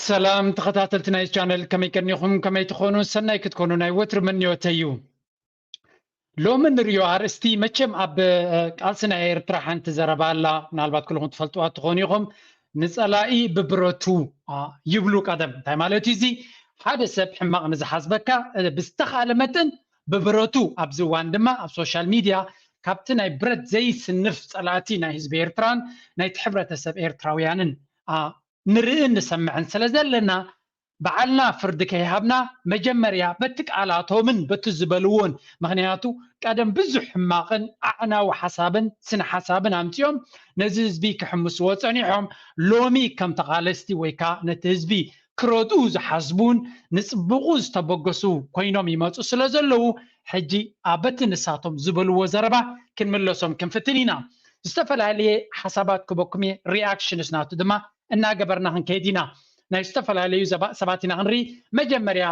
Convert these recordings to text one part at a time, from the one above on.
ሰላም ተኸታተልቲ ናይ ቻነል፣ ከመይ ቀኒኹም? ከመይ ትኾኑ? ሰናይ ክትኮኑ ናይ ወትሪ ምንዮተይ እዩ። ሎሚ ንሪኦ ኣርእስቲ መቸም ኣብ ቃልሲ ናይ ኤርትራ ሓንቲ ዘረባ ኣላ፣ ምናልባት ኩልኹም ትፈልጥዋ ትኾኑ ኢኹም። ንጸላኢ ብብረቱ ይብሉ ቀደም። እንታይ ማለት እዩ እዚ? ሓደ ሰብ ሕማቕ ንዝሓስበካ ብዝተኻለ መጠን ብብረቱ፣ ኣብዚ እዋን ድማ ኣብ ሶሻል ሚድያ ካብቲ ናይ ብረት ዘይስንፍ ጸላእቲ ናይ ህዝቢ ኤርትራን ናይቲ ሕብረተሰብ ኤርትራውያንን ንርእን ንሰምዕን ስለ ዘለና፣ ባዕልና ፍርዲ ከይሃብና መጀመርያ በቲ ቃላቶምን በቲ ዝበልዎን፣ ምኽንያቱ ቀደም ብዙሕ ሕማቕን ኣዕናዊ ሓሳብን ስነ ሓሳብን ኣምጺኦም ነዚ ህዝቢ ክሕምስዎ ጸኒሖም፣ ሎሚ ከም ተቓለስቲ ወይ ከኣ ነቲ ህዝቢ ክረድኡ ዝሓስቡን ንጽቡቑ ዝተበገሱ ኮይኖም ይመጹ ስለ ዘለዉ፣ ሕጂ ኣበቲ ንሳቶም ዝበልዎ ዘረባ ክንምለሶም ክንፍትን ኢና። ዝተፈላለየ ሓሳባት ክበኩም እየ፣ ሪኣክሽንስ ናቱ ድማ እናገበርና ክንከይድ ኢና። ናይ ዝተፈላለዩ ሰባት ኢና ክንርኢ። መጀመርያ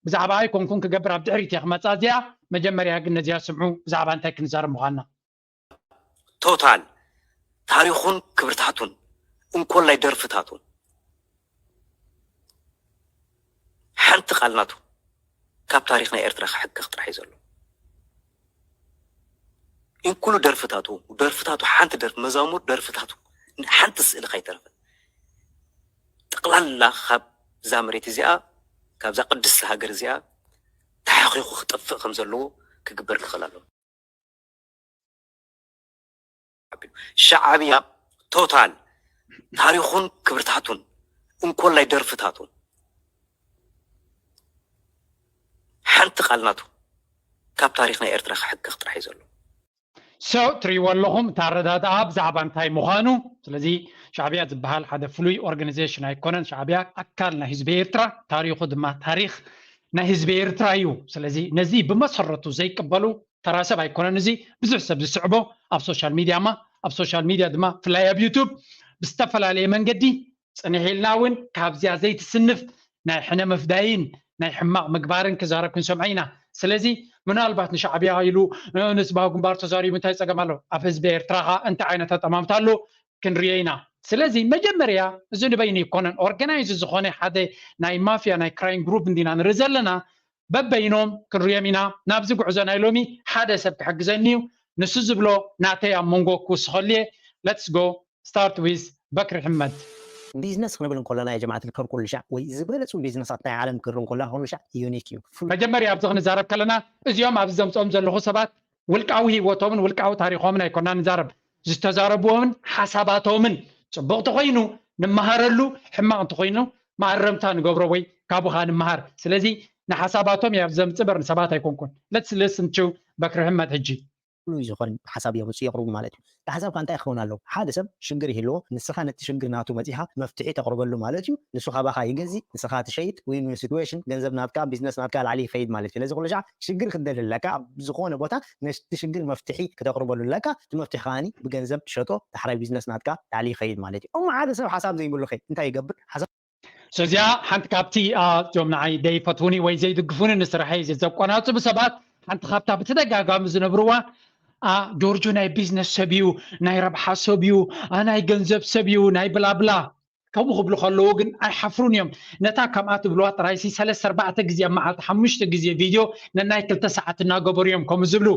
ብዛዕባ ኣይኮንኩን ክገብር ኣብ ድሕሪት እየ ክመፃ እዚኣ። መጀመርያ ግን ነዚኣ ስምዑ፣ ብዛዕባ እንታይ ክንዛረብ ምዃንና። ቶታል ታሪኹን ክብርታቱን እንኮላይ ደርፍታቱን ሓንቲ ቃል ናቱ ካብ ታሪኽ ናይ ኤርትራ ክሕከኽ ጥራሕ እዩ ዘሎ። እንኩሉ ደርፍታቱ ደርፍታቱ ሓንቲ ደርፊ መዛሙር ደርፍታቱ ሓንቲ ስእሊ ከይተረፈ ጠቕላላ ካብ እዛ መሬት እዚኣ ካብዛ ቅድስቲ ሃገር እዚኣ ተሓኺኹ ክጠፍእ ከም ዘለዎ ክግበር ክኽእል ኣለዎ። ሻዕብያ ቶታል ታሪኹን ክብርታቱን እንኮላይ ደርፍታቱን ሓንቲ ቃል ናቱ ካብ ታሪኽ ናይ ኤርትራ ክሕከኽ ጥራሕ እዩ ዘሎ። So ትሪእዎ ኣለኹም እቲ ኣረዳድኣ ብዛዕባ እንታይ ምዃኑ። ስለዚ ሻዕብያ ዝበሃል ሓደ ፍሉይ ኦርጋናይዜሽን ኣይኮነን። ሻዕብያ ኣካል ናይ ህዝቢ ኤርትራ፣ ታሪኹ ድማ ታሪኽ ናይ ህዝቢ ኤርትራ እዩ። ስለዚ ነዚ ብመሰረቱ ዘይቅበሉ ተራ ሰብ ኣይኮነን። እዚ ብዙሕ ሰብ ዝስዕቦ ኣብ ሶሻል ሚድያ ማ ኣብ ሶሻል ሚድያ ድማ ብፍላይ ኣብ ዩቱብ ብዝተፈላለየ መንገዲ ጽንሕ ኢልና እውን ካብዚኣ ዘይትስንፍ ናይ ሕነ ምፍዳይን ናይ ሕማቕ ምግባርን ክዛረብ ክንሰምዖ ኢና። ስለዚ ምናልባት ንሻዕብያ ኢሉ ንህዝባዊ ግንባር ተዛሪቡ እንታይ ጸገም ኣሎ? ኣብ ህዝቢ ኤርትራ ኸኣ እንታይ ዓይነት ኣጠማምታ ኣሎ ክንሪኦ ኢና። ስለዚ መጀመርያ እዚ ንበይኑ ኣይኮነን፣ ኦርጋናይዝ ዝኾነ ሓደ ናይ ማፍያ ናይ ክራይም ግሩፕ እንዲና ንርኢ ዘለና። በበይኖም ክንሪኦም ኢና። ናብዚ ጉዕዞ ናይ ሎሚ ሓደ ሰብ ክሕግዘኒ እዩ። ንሱ ዝብሎ ናተይ ኣብ መንጎ ክውስኸሉ እየ። Let's go start with በክሪ ሕመድ። ቢዝነስ ክንብል እንከለና የጀማዓት ልከር ኩሉ ሻዕ ወይ ዝበለፁ ቢዝነሳት ናይ ዓለም ክር እንከለና ኩሉ ሻዕ ዩኒክ እዩ። ፍሉይ መጀመርያ ኣብዚ ክንዛረብ ከለና እዚኦም ኣብዚ ዘምፅኦም ዘለኹ ሰባት ውልቃዊ ህይወቶምን ውልቃዊ ታሪኾምን ኣይኮና ንዛረብ፣ ዝተዛረብዎምን ሓሳባቶምን ፅቡቕ እንተኾይኑ ንመሃረሉ፣ ሕማቕ እንተኾይኑ መኣረምታ ንገብሮ ወይ ካብኡ ከዓ ንመሃር። ስለዚ ንሓሳባቶም እየ ኣብዚ ዘምፅእ እምበር ንሰባት ኣይኮንኩን። Let's listen to በክሪ ሕመድ ሕጂ። ፍሉይ ዝኾነ ሓሳብ የምፅኡ የቕርቡ ማለት እዩ። እቲ ሓሳብ ከዓ እንታይ ክኸውን ኣለዎ? ሓደ ሰብ ሽግር ይህልዎ፣ ንስኻ ነቲ ሽግር ናቱ መፂኻ መፍትሒ ተቕርበሉ ማለት እዩ። ንሱ ካባኻ ይገዝእ፣ ንስኻ ትሸይጥ፣ ዊን ዊን ሲትዌሽን፣ ገንዘብ ናትካ፣ ቢዝነስ ናትካ ላዕሊ ይኸይድ ማለት እዩ። ስለዚ ኩሉ ሻዕ ሽግር ክትደሊ ኣለካ፣ ኣብ ዝኾነ ቦታ ነቲ ሽግር መፍትሒ ክተቕርበሉ ኣለካ። እቲ መፍትሒ ከዓኒ ብገንዘብ ትሸጦ፣ ዳሕራይ ቢዝነስ ናትካ ላዕሊ ይኸይድ ማለት እዩ። እሞ ሓደ ሰብ ሓሳብ ዘይብሉ ኸ እንታይ ይገብር? ሓሳብ So እዚኣ ሓንቲ ካብቲ እቶም ንዓይ ዘይፈትዉኒ ወይ ዘይድግፉኒ ንስርሐይ ዘቆናጽቡ ሰባት ሓንቲ ካብታ ብተደጋጋሚ ዝነብርዋ ጆርጆ ናይ ቢዝነስ ሰብ እዩ፣ ናይ ረብሓ ሰብ እዩ፣ ናይ ገንዘብ ሰብ እዩ፣ ናይ ብላብላ ከምኡ ክብሉ ከለዉ ግን ኣይሓፍሩን እዮም። ነታ ከምኣ ትብልዋ ጥራይሲ ሰለስተ ኣርባዕተ ግዜ ኣብ መዓልቲ ሓሙሽተ ግዜ ቪድዮ ነናይ ክልተ ሰዓት እናገበሩ እዮም ከምኡ ዝብሉ።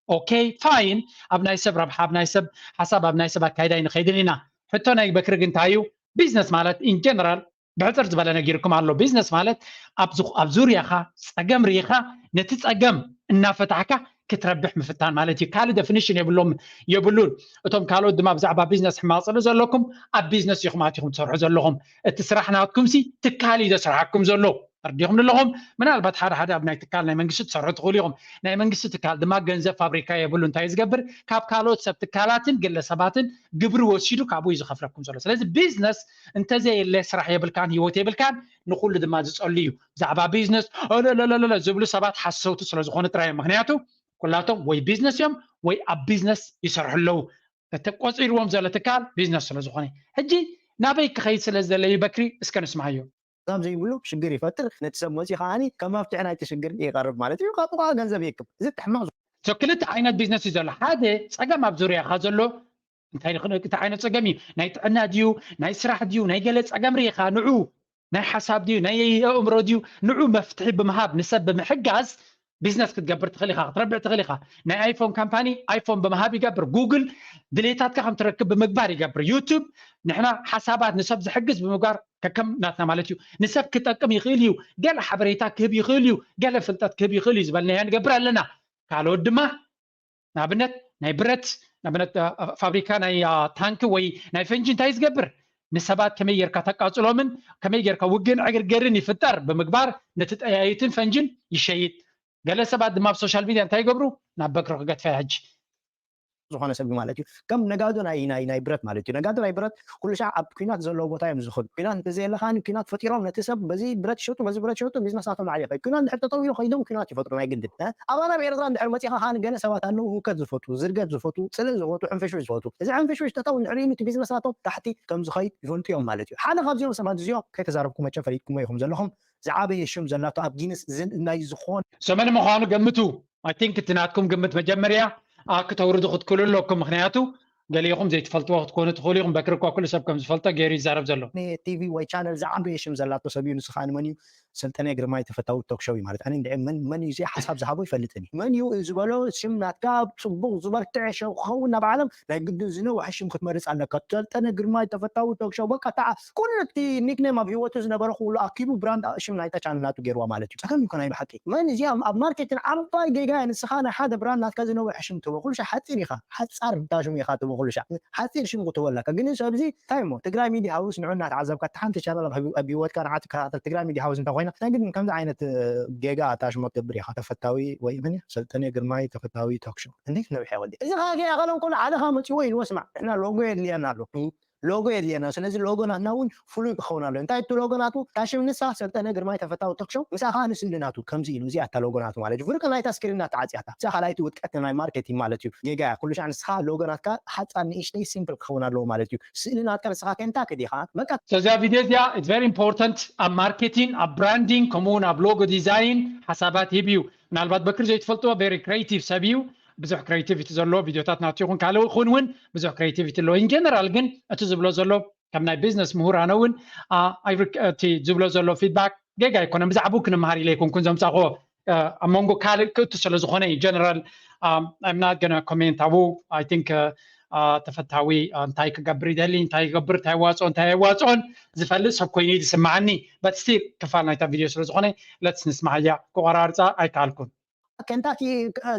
ኦኬ ፋይን፣ ኣብ ናይ ሰብ ረብሓ ኣብ ናይ ሰብ ሓሳብ ኣብ ናይ ሰብ ኣካይዳ ኣይንኸይድን ኢና። ሕቶ ናይ በክሪ ግን እንታይ እዩ? ቢዝነስ ማለት ኢን ጀነራል ብሕፅር ዝበለ ነጊርኩም ኣሎ። ቢዝነስ ማለት ኣብ ዙርያኻ ፀገም ርኢኻ ነቲ ፀገም እናፈታሕካ ክትረብሕ ምፍታን ማለት እዩ። ካልእ ደፊኒሽን የብሎም የብሉን። እቶም ካልኦት ድማ ብዛዕባ ቢዝነስ ሕማቕ ፅልኢ ዘለኩም ኣብ ቢዝነስ ኢኹም ኣቲኹም ትሰርሑ ዘለኹም። እቲ ስራሕ ናትኩም ሲ ትካል እዩ ዘስርሓኩም ዘሎ። ተረዲኹም ኣለኹም። ምናልባት ሓደ ሓደ ኣብ ናይ ትካል ናይ መንግስቲ ትሰርሑ ትኽእሉ ኢኹም። ናይ መንግስቲ ትካል ድማ ገንዘብ ፋብሪካ የብሉ። እንታይ ዝገብር ካብ ካልኦት ሰብ ትካላትን ግለሰባትን ግብሪ ወሲዱ ካብኡ እዩ ዝኸፍለኩም ዘሎ። ስለዚ ቢዝነስ እንተዘየለ ስራሕ የብልካን ህይወት የብልካን። ንኩሉ ድማ ዝፀሉ እዩ። ብዛዕባ ቢዝነስ ለለለለ ዝብሉ ሰባት ሓሰውቲ ስለዝኾኑ ጥራይ እዮም። ምክንያቱ ኩላቶም ወይ ቢዝነስ እዮም ወይ ኣብ ቢዝነስ ይሰርሑ ኣለዉ። እቲ ቆፂርዎም ዘሎ ትካል ቢዝነስ ስለዝኾነ ሕጂ ናበይ ክኸይድ ስለ ዝደለዩ በክሪ እስከ ንስማዮ። ካብ ዘይብሉ ሽግር ይፈጥር፣ ነቲ ሰብ መፂኡ ከዓኒ ከም መፍትሒ ናይቲ ሽግር ይቐርብ ማለት እዩ። ካብኡ ከዓ ገንዘብ ይክብ። እዚ ሕማቕ ክልተ ዓይነት ቢዝነስ እዩ ዘሎ። ሓደ ፀገም ኣብ ዙርያኻ ዘሎ እንታይ ዓይነት ፀገም እዩ? ናይ ጥዕና ድዩ ናይ ስራሕ ድዩ ናይ ገለ ፀገም ርኢኻ ንዑ ናይ ሓሳብ ድዩ ናይ ኣእምሮ ድዩ ንዑ መፍትሒ ብምሃብ ንሰብ ብምሕጋዝ ቢዝነስ ክትገብር ትኽእል ኢኻ ክትረብዕ ትኽእል ኢኻ። ናይ ኣይፎን ካምፓኒ ኣይፎን ብምሃብ ይገብር። ጉግል ድሌታትካ ከም ትረክብ ብምግባር ይገብር። ዩቱብ ንሕና ሓሳባት ንሰብ ዝሕግዝ ብምግባር ከከም ናትና ማለት እዩ። ንሰብ ክጠቅም ይኽእል እዩ፣ ገለ ሓበሬታ ክህብ ይኽእል እዩ፣ ገለ ፍልጠት ክህብ ይኽእል እዩ ዝበልናዮ ንገብር ኣለና። ካልኦት ድማ ንኣብነት ናይ ብረት ንኣብነት ፋብሪካ ናይ ታንክ ወይ ናይ ፈንጂ እንታይ ዝገብር ንሰባት ከመይ ጌርካ ተቃፅሎምን ከመይ ጌርካ ውግን ዕግርገርን ይፍጠር ብምግባር ነቲ ጠያይትን ፈንጅን ይሸይጥ። ገለ ሰባት ድማ ኣብ ሶሻል ሚድያ እንታይ ይገብሩ ናብ በክሪ ክገድፋ ሕጂ ዝኾነ ሰብ ማለት እዩ። ከም ነጋዶ ናይ ናይ ናይ ብረት ማለት እዩ። ነጋዶ ናይ ብረት ኩሉ ሻዕ ኣብ ኩናት ዘለዎ ቦታ እዮም ዝኸዱ። ኩናት እንተዘየለ ከዓኒ ኩናት ፈጢሮም ነቲ ሰብ በዚ ብረት ይሸጡ በዚ ብረት ይሸጡ ቢዝነሳቶም ማዕሪፈ ኩናት እንድሕር ጠጠው ኢሉ ከይዶም ኩናት ይፈጥሩ ናይ ግድን። እ? ኣባና ኣብ ኤርትራ እንድሕር መፂኻ ከዓኒ ገለ ሰባት ኣለዉ ህውከት ዝፈቱ፣ ዝርገት ዝፈቱ፣ ፅልእ ዝፈቱ፣ ሕንፍሽፍሽ ዝፈቱ። እዚ ሕንፍሽፍሽ ጠጠው እንድሕር ኢሉ እቲ ቢዝነሳቶም ታሕቲ ከም ዝኸይድ ይፈልጡ እዮም ማለት እዩ። ሓደ ካብዚኦም ሰባት እዚኦም ከይተዛረብኩ መቸም ፈሊጥኩሞ ኢኹም ዘለኹም ዝዓበየ ሽም ዘላቶ ኣብ ጊንስ ዝን ናይ ዝኾነ ሰመን ምዃኑ ገምቱ። I think እቲ ናትኩም ግምት መጀመርያ ኣ፣ ክተውርዱ ክትክእሉ ኣለኩም። ምክንያቱ ገሊኹም ዘይትፈልጥዎ ክትኮኑ ትኽእሉ ኢኹም። በክሪ እኳ ኩሉ ሰብ ከም ዝፈልጦ ገይሩ ይዛረብ ዘሎ። ቲቪ ወይ ቻነል ዝዓበየ ሽም ዘላቶ ሰብ እዩ። ንሱ ከዓ መን እዩ? ሰልጠነ ግርማይ ተፈታዊ ቶክ ሾው እዩ ማለት። ኣነ እንድዒ መን መን እዩ እዚ ሓሳብ ዝሃቦ ይፈልጥን እዩ። መን እዩ ዝበሎ ሽም ናትካ ጽቡቕ ዝበርትዐ ሾው ክኸውን ናብ ዓለም ናይ ግድን ዝነውሐ ሽም ክትመርጽ ኣለካ። ሰልጠነ ግርማይ ተፈታዊ ቶክ ሾው በቃ ተዓ ኩሉ እቲ ኒክኔም ኣብ ህይወቱ ዝነበረ ኩሉ ኣኪቡ ብራንድ ሽም ናይታ ቻነል ናቱ ገይርዋ ማለት እዩ። ጸገም ይኮን ናይ ብሓቂ መን እዚ ኣብ ኣብ ማርኬቲንግ ዓባይ ጌጋ እያ። ንስኻ ናይ ሓደ ብራንድ ናትካ ዝነውሐ ሽም ትህቦ ኩሉ ሻዕ ሓጺር ኢኻ ሓጻር እንታ ሽም ኢኻ ትህቦ ኩሉ ሻዕ ሓጺር ሽም ክትህቦ ኣለካ። ግን እዚ ኣብዚ እንታይ እሞ ትግራይ ሚድያ ሃውስ ንዑ እናተዓዘብካ እቲ ሓንቲ ቻነል ኣብ ኣብ ህይወትካ ንዓ ትከታተል ትግራይ ሚድያ ሃውስ እንተ ኮይና ናይ ግድን ከምዚ ዓይነት እ፣ ጌጋ ኣታ ሽሞ ትገብር ኢኻ ተፈታዊ ወይ ምን ሰልጠነ ግርማይ ተፈታዊ ቶክ ሾው እንዴት ነብሐ ወዲ እዚ ኸዓ ገያ ኸሎም ከሎ ሓደ ኸዓ መፂዎ ኢልዎ ስማዕ ንሕና ሎጎ የድልየና ኣሎ ሎጎ የድልየና ስለዚ ሎጎ ናትና እውን ፍሉይ ክኸውን ኣሎ እንታይ እቲ ሎጎ ናቱ ታሽም ንሳ ሰልጠነ ግርማይ ተፈታዊ ቶክ ሾው ምሳ ኸዓ ንስእሊ ናቱ ከምዚ ኢሉ እዚኣ እታ ሎጎ ናቱ ማለት እዩ ፍርቂ ናይታ ስክሪን ናታ ዓፅያታ እዛ ካልኣይቲ ውድቀት ናይ ማርኬቲንግ ማለት እዩ ጌጋ እያ ኩሉ ሻዕ ንስኻ ሎጎ ናትካ ሓፃር ንእሽተይ ሲምፕል ክኸውን ኣለዎ ማለት እዩ ስእሊ ናትካ ንስኻ ከንታ ክዲኻ በቃ So እዚኣ ቪድዮ እዚኣ it's very important ኣብ ማርኬቲንግ ኣብ ብራንዲንግ ከምኡ እውን ኣብ ሎጎ ዲዛይን ሓሳባት ሂብ እዩ። ምናልባት በክሪ ዘይትፈልጥዎ very creative ሰብ እዩ። ብዙሕ ክሬቲቪቲ ዘለዎ ቪድዮታት ናቱ ይኹን ካልእ ይኹን እውን ብዙሕ ክሬቲቪቲ ኣለዎ። ኢን ጀነራል ግን እቲ ዝብሎ ዘሎ ከም ናይ ቢዝነስ ምሁር ኣነ እውን ኣ፣ I rec- እቲ ዝብሎ ዘሎ ፊድባክ ጌጋ ኣይኮነን። ብዛዕባኡ ክንመሃር ኢለ ኣይኮንኩን ዘምፃእክዎ እ፣ ኣብ መንጎ ካልእ ክእቱ ስለ ዝኾነ እዩ። ጀነራል I'm not gonna comment ኣብኡ I think እ፣ እ፣ ተፈታዊ እ፣ እንታይ ክገብር ይደሊ እንታይ ይገብር እንታይ ዋፅኦ እንታይ ኣይዋፅኦን ዝፈልጥ ሰብ ኮይኑ እዩ ዝስምዓኒ። But still ክፋል ናይታ ቪድዮ ስለ ዝኾነ let's ንስምዓያ። ክቆራርፃ ኣይከኣልኩን። ከንታኪ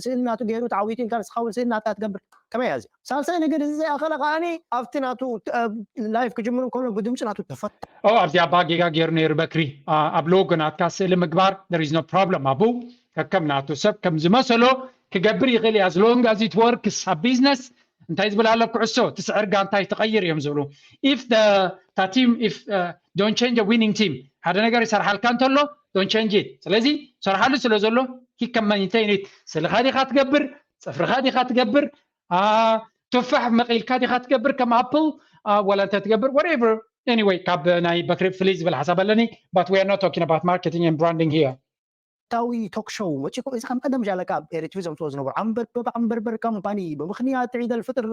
ስእሊ ናቱ ገይሩ ተዓዊቱ ኢልካ ንስኻ እውን ስእሊ ናትካ ትገብር ከመይ እያ እዚኣ ሳልሳይ ነገር እዚ ዘይኣኸለ ከዓኒ ኣብቲ ናቱ ላይፍ ክጅምር እንከሎ ብድምፂ ናቱ ተፈታ ኦ ኣብዚ ኣባ ጌጋ ገይሩ ነይሩ በክሪ ኣ፣ ኣብ ሎጎ ናትካ ስእሊ ምግባር there is no problem ኣብኡ ከከም ናቱ ሰብ ከም ዝመሰሎ ክገብር ይኽእል እዩ as long as it works ኣብ ቢዝነስ እንታይ ዝብል ኣሎ ኩዕሶ ትስዕር ጋንታ ትቐይር እዮም ዝብሉ if the team if don't change a winning team ሓደ ነገር ይሰርሓልካ እንተሎ don't change it ስለዚ ሰርሓሉ ስለ ዘሎ he can maintain it ስልኻ ዲኻ ትገብር ፅፍርኻ ዲኻ ትገብር አ፣ ቱፋሕ መቒልካ ዲኻ ትገብር ከም ኣፕል አ፣ ወላ እንታይ ትገብር whatever anyway ካብ ናይ በክሪ ፍልይ ዝብል ሓሳብ ኣለኒ but we are not talking about marketing and branding here ታዊ ቶክ ሾው ወፂ እዚ ከም ቀደም ጃለካ ኣብ ኤሪትሪ ዘምፅኦ ዝነበሩ ዓንበርበባ ዓንበርበር ካምፓኒ ብምክንያት ዒደል ፍጥር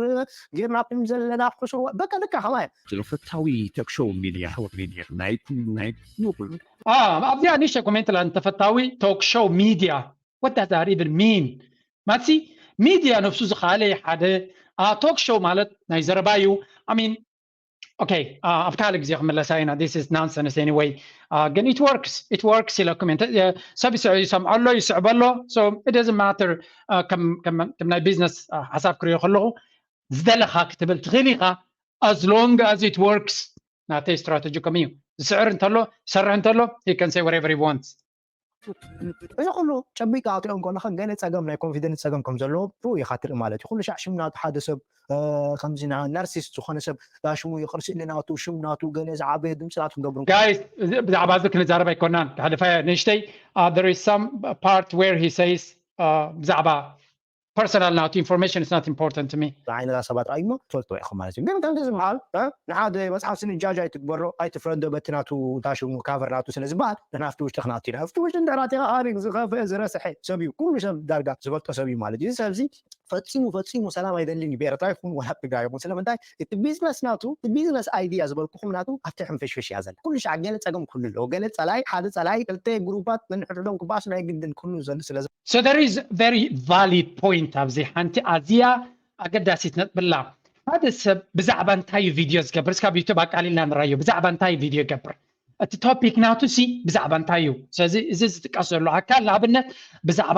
ጌርና ኩም ዘለና ሕሱር በቃ ልካ ከማይ ተፈታዊ ቶክ ሾው ሚድያ ሆት ሚድያ ናይ ኩሉ ናይ ኩሉ አ፣ ኣብዚኣ ንእሽተይ ኮሜንት ላ ተፈታዊ ቶክ ሾው ሚድያ what does that even mean ማለትሲ ሚድያ ነብሱ ዝኻለ ሓደ ቶክ ሾው ማለት ናይ ዘረባ እዩ I mean okay ኣብ ካልእ ግዜ ክምለሳ ኢና this is nonsense anyway ግን it works it works ኢለኩም እየ ሰብ ይሰምዖ ኣሎ ይስዕቦ ኣሎ so it doesn't matter ከም ናይ ቢዝነስ ሓሳብ ክሪኦ ከለኹ ዝደለኻ ክትብል ትኽእል ኢኻ as long as it works ናተይ ስትራተጂ ከምኡ እዩ ዝስዕር እንተሎ ይሰርሕ እንተሎ he can say whatever he wants እዚ ኩሉ ጨቢጥካ ክትሪኦ እንከለኻ ገለ ፀገም ናይ ኮንፊደንስ ፀገም ከም ዘለዎ ብኡ ኢኻ ትርኢ ማለት እዩ ኩሉ ሻዕ ሽም ናቱ ሓደ ሰብ ከምዚ ናርሲስት ዝኾነ ሰብ ሽሙ ይቕር ስእሊ ናቱ ሽም ናቱ ገለ ዝዓበየ ድምፂ ናቱ ክገብሩ guys ብዛዕባ እዚ ክንዛረብ ኣይኮናን ክሕልፋ ንእሽተይ there is some part where he says ብዛዕባ personal ናቱ information is not important to me ዓይነታ ሰባት ራእዩሞ ትፈልጥዎ ኢኹም ማለት እዩ ግን ከምዚ ዝበሃል ንሓደ መፅሓፍ ስኒ ጃጅ ኣይትግበሮ ኣይትፍረዶ በቲ ናቱ ታሽሙ ካቨር ናቱ ስለ ዝበሃል ንሕና ኣብቲ ውሽጢ ክናቱ ኢና ኣብቲ ውሽጢ እንድሕር ኣቲኻ ኣሪግ ዝኸፍአ ዝረስሐ ሰብ እዩ ኩሉ ሰብ ዳርጋ ዝፈልጦ ሰብ እዩ ማለት እዩ እዚ ሰብዚ ፈጺሙ ፈጺሙ ሰላም ኣይደልን እዩ ብኤርትራ ይኹን ወላ ትግራይ ይኹን። ስለምንታይ? እቲ ቢዝነስ ናቱ፣ እቲ ቢዝነስ ኣይድያ ዝበልኩኹም ናቱ ኣብቲ ሕንፍሽፍሽ እያ ዘላ። ኩሉ ሻዕ ገለ ጸገም ክህሉ ኣለዎ። ገለ ጸላይ፣ ሓደ ጸላይ፣ ክልተ ግሩፓት ነንሕድሕዶም ክባእሱ ናይ ግድን ክህሉ ዘሉ ስለ So there is very valid point ኣብዚ ሓንቲ ኣዝያ ኣገዳሲት ነጥብላ። ሓደ ሰብ ብዛዕባ እንታይ እዩ ቪድዮ ዝገብር? እስካብ ዩቱብ ኣቃሊልና ንራዮ። ብዛዕባ እንታይ ቪድዮ ይገብር? እቲ ቶፒክ ናቱ ሲ ብዛዕባ እንታይ እዩ? ስለዚ እዚ ዝጥቀስ ዘሎ ኣካል ንኣብነት ብዛዕባ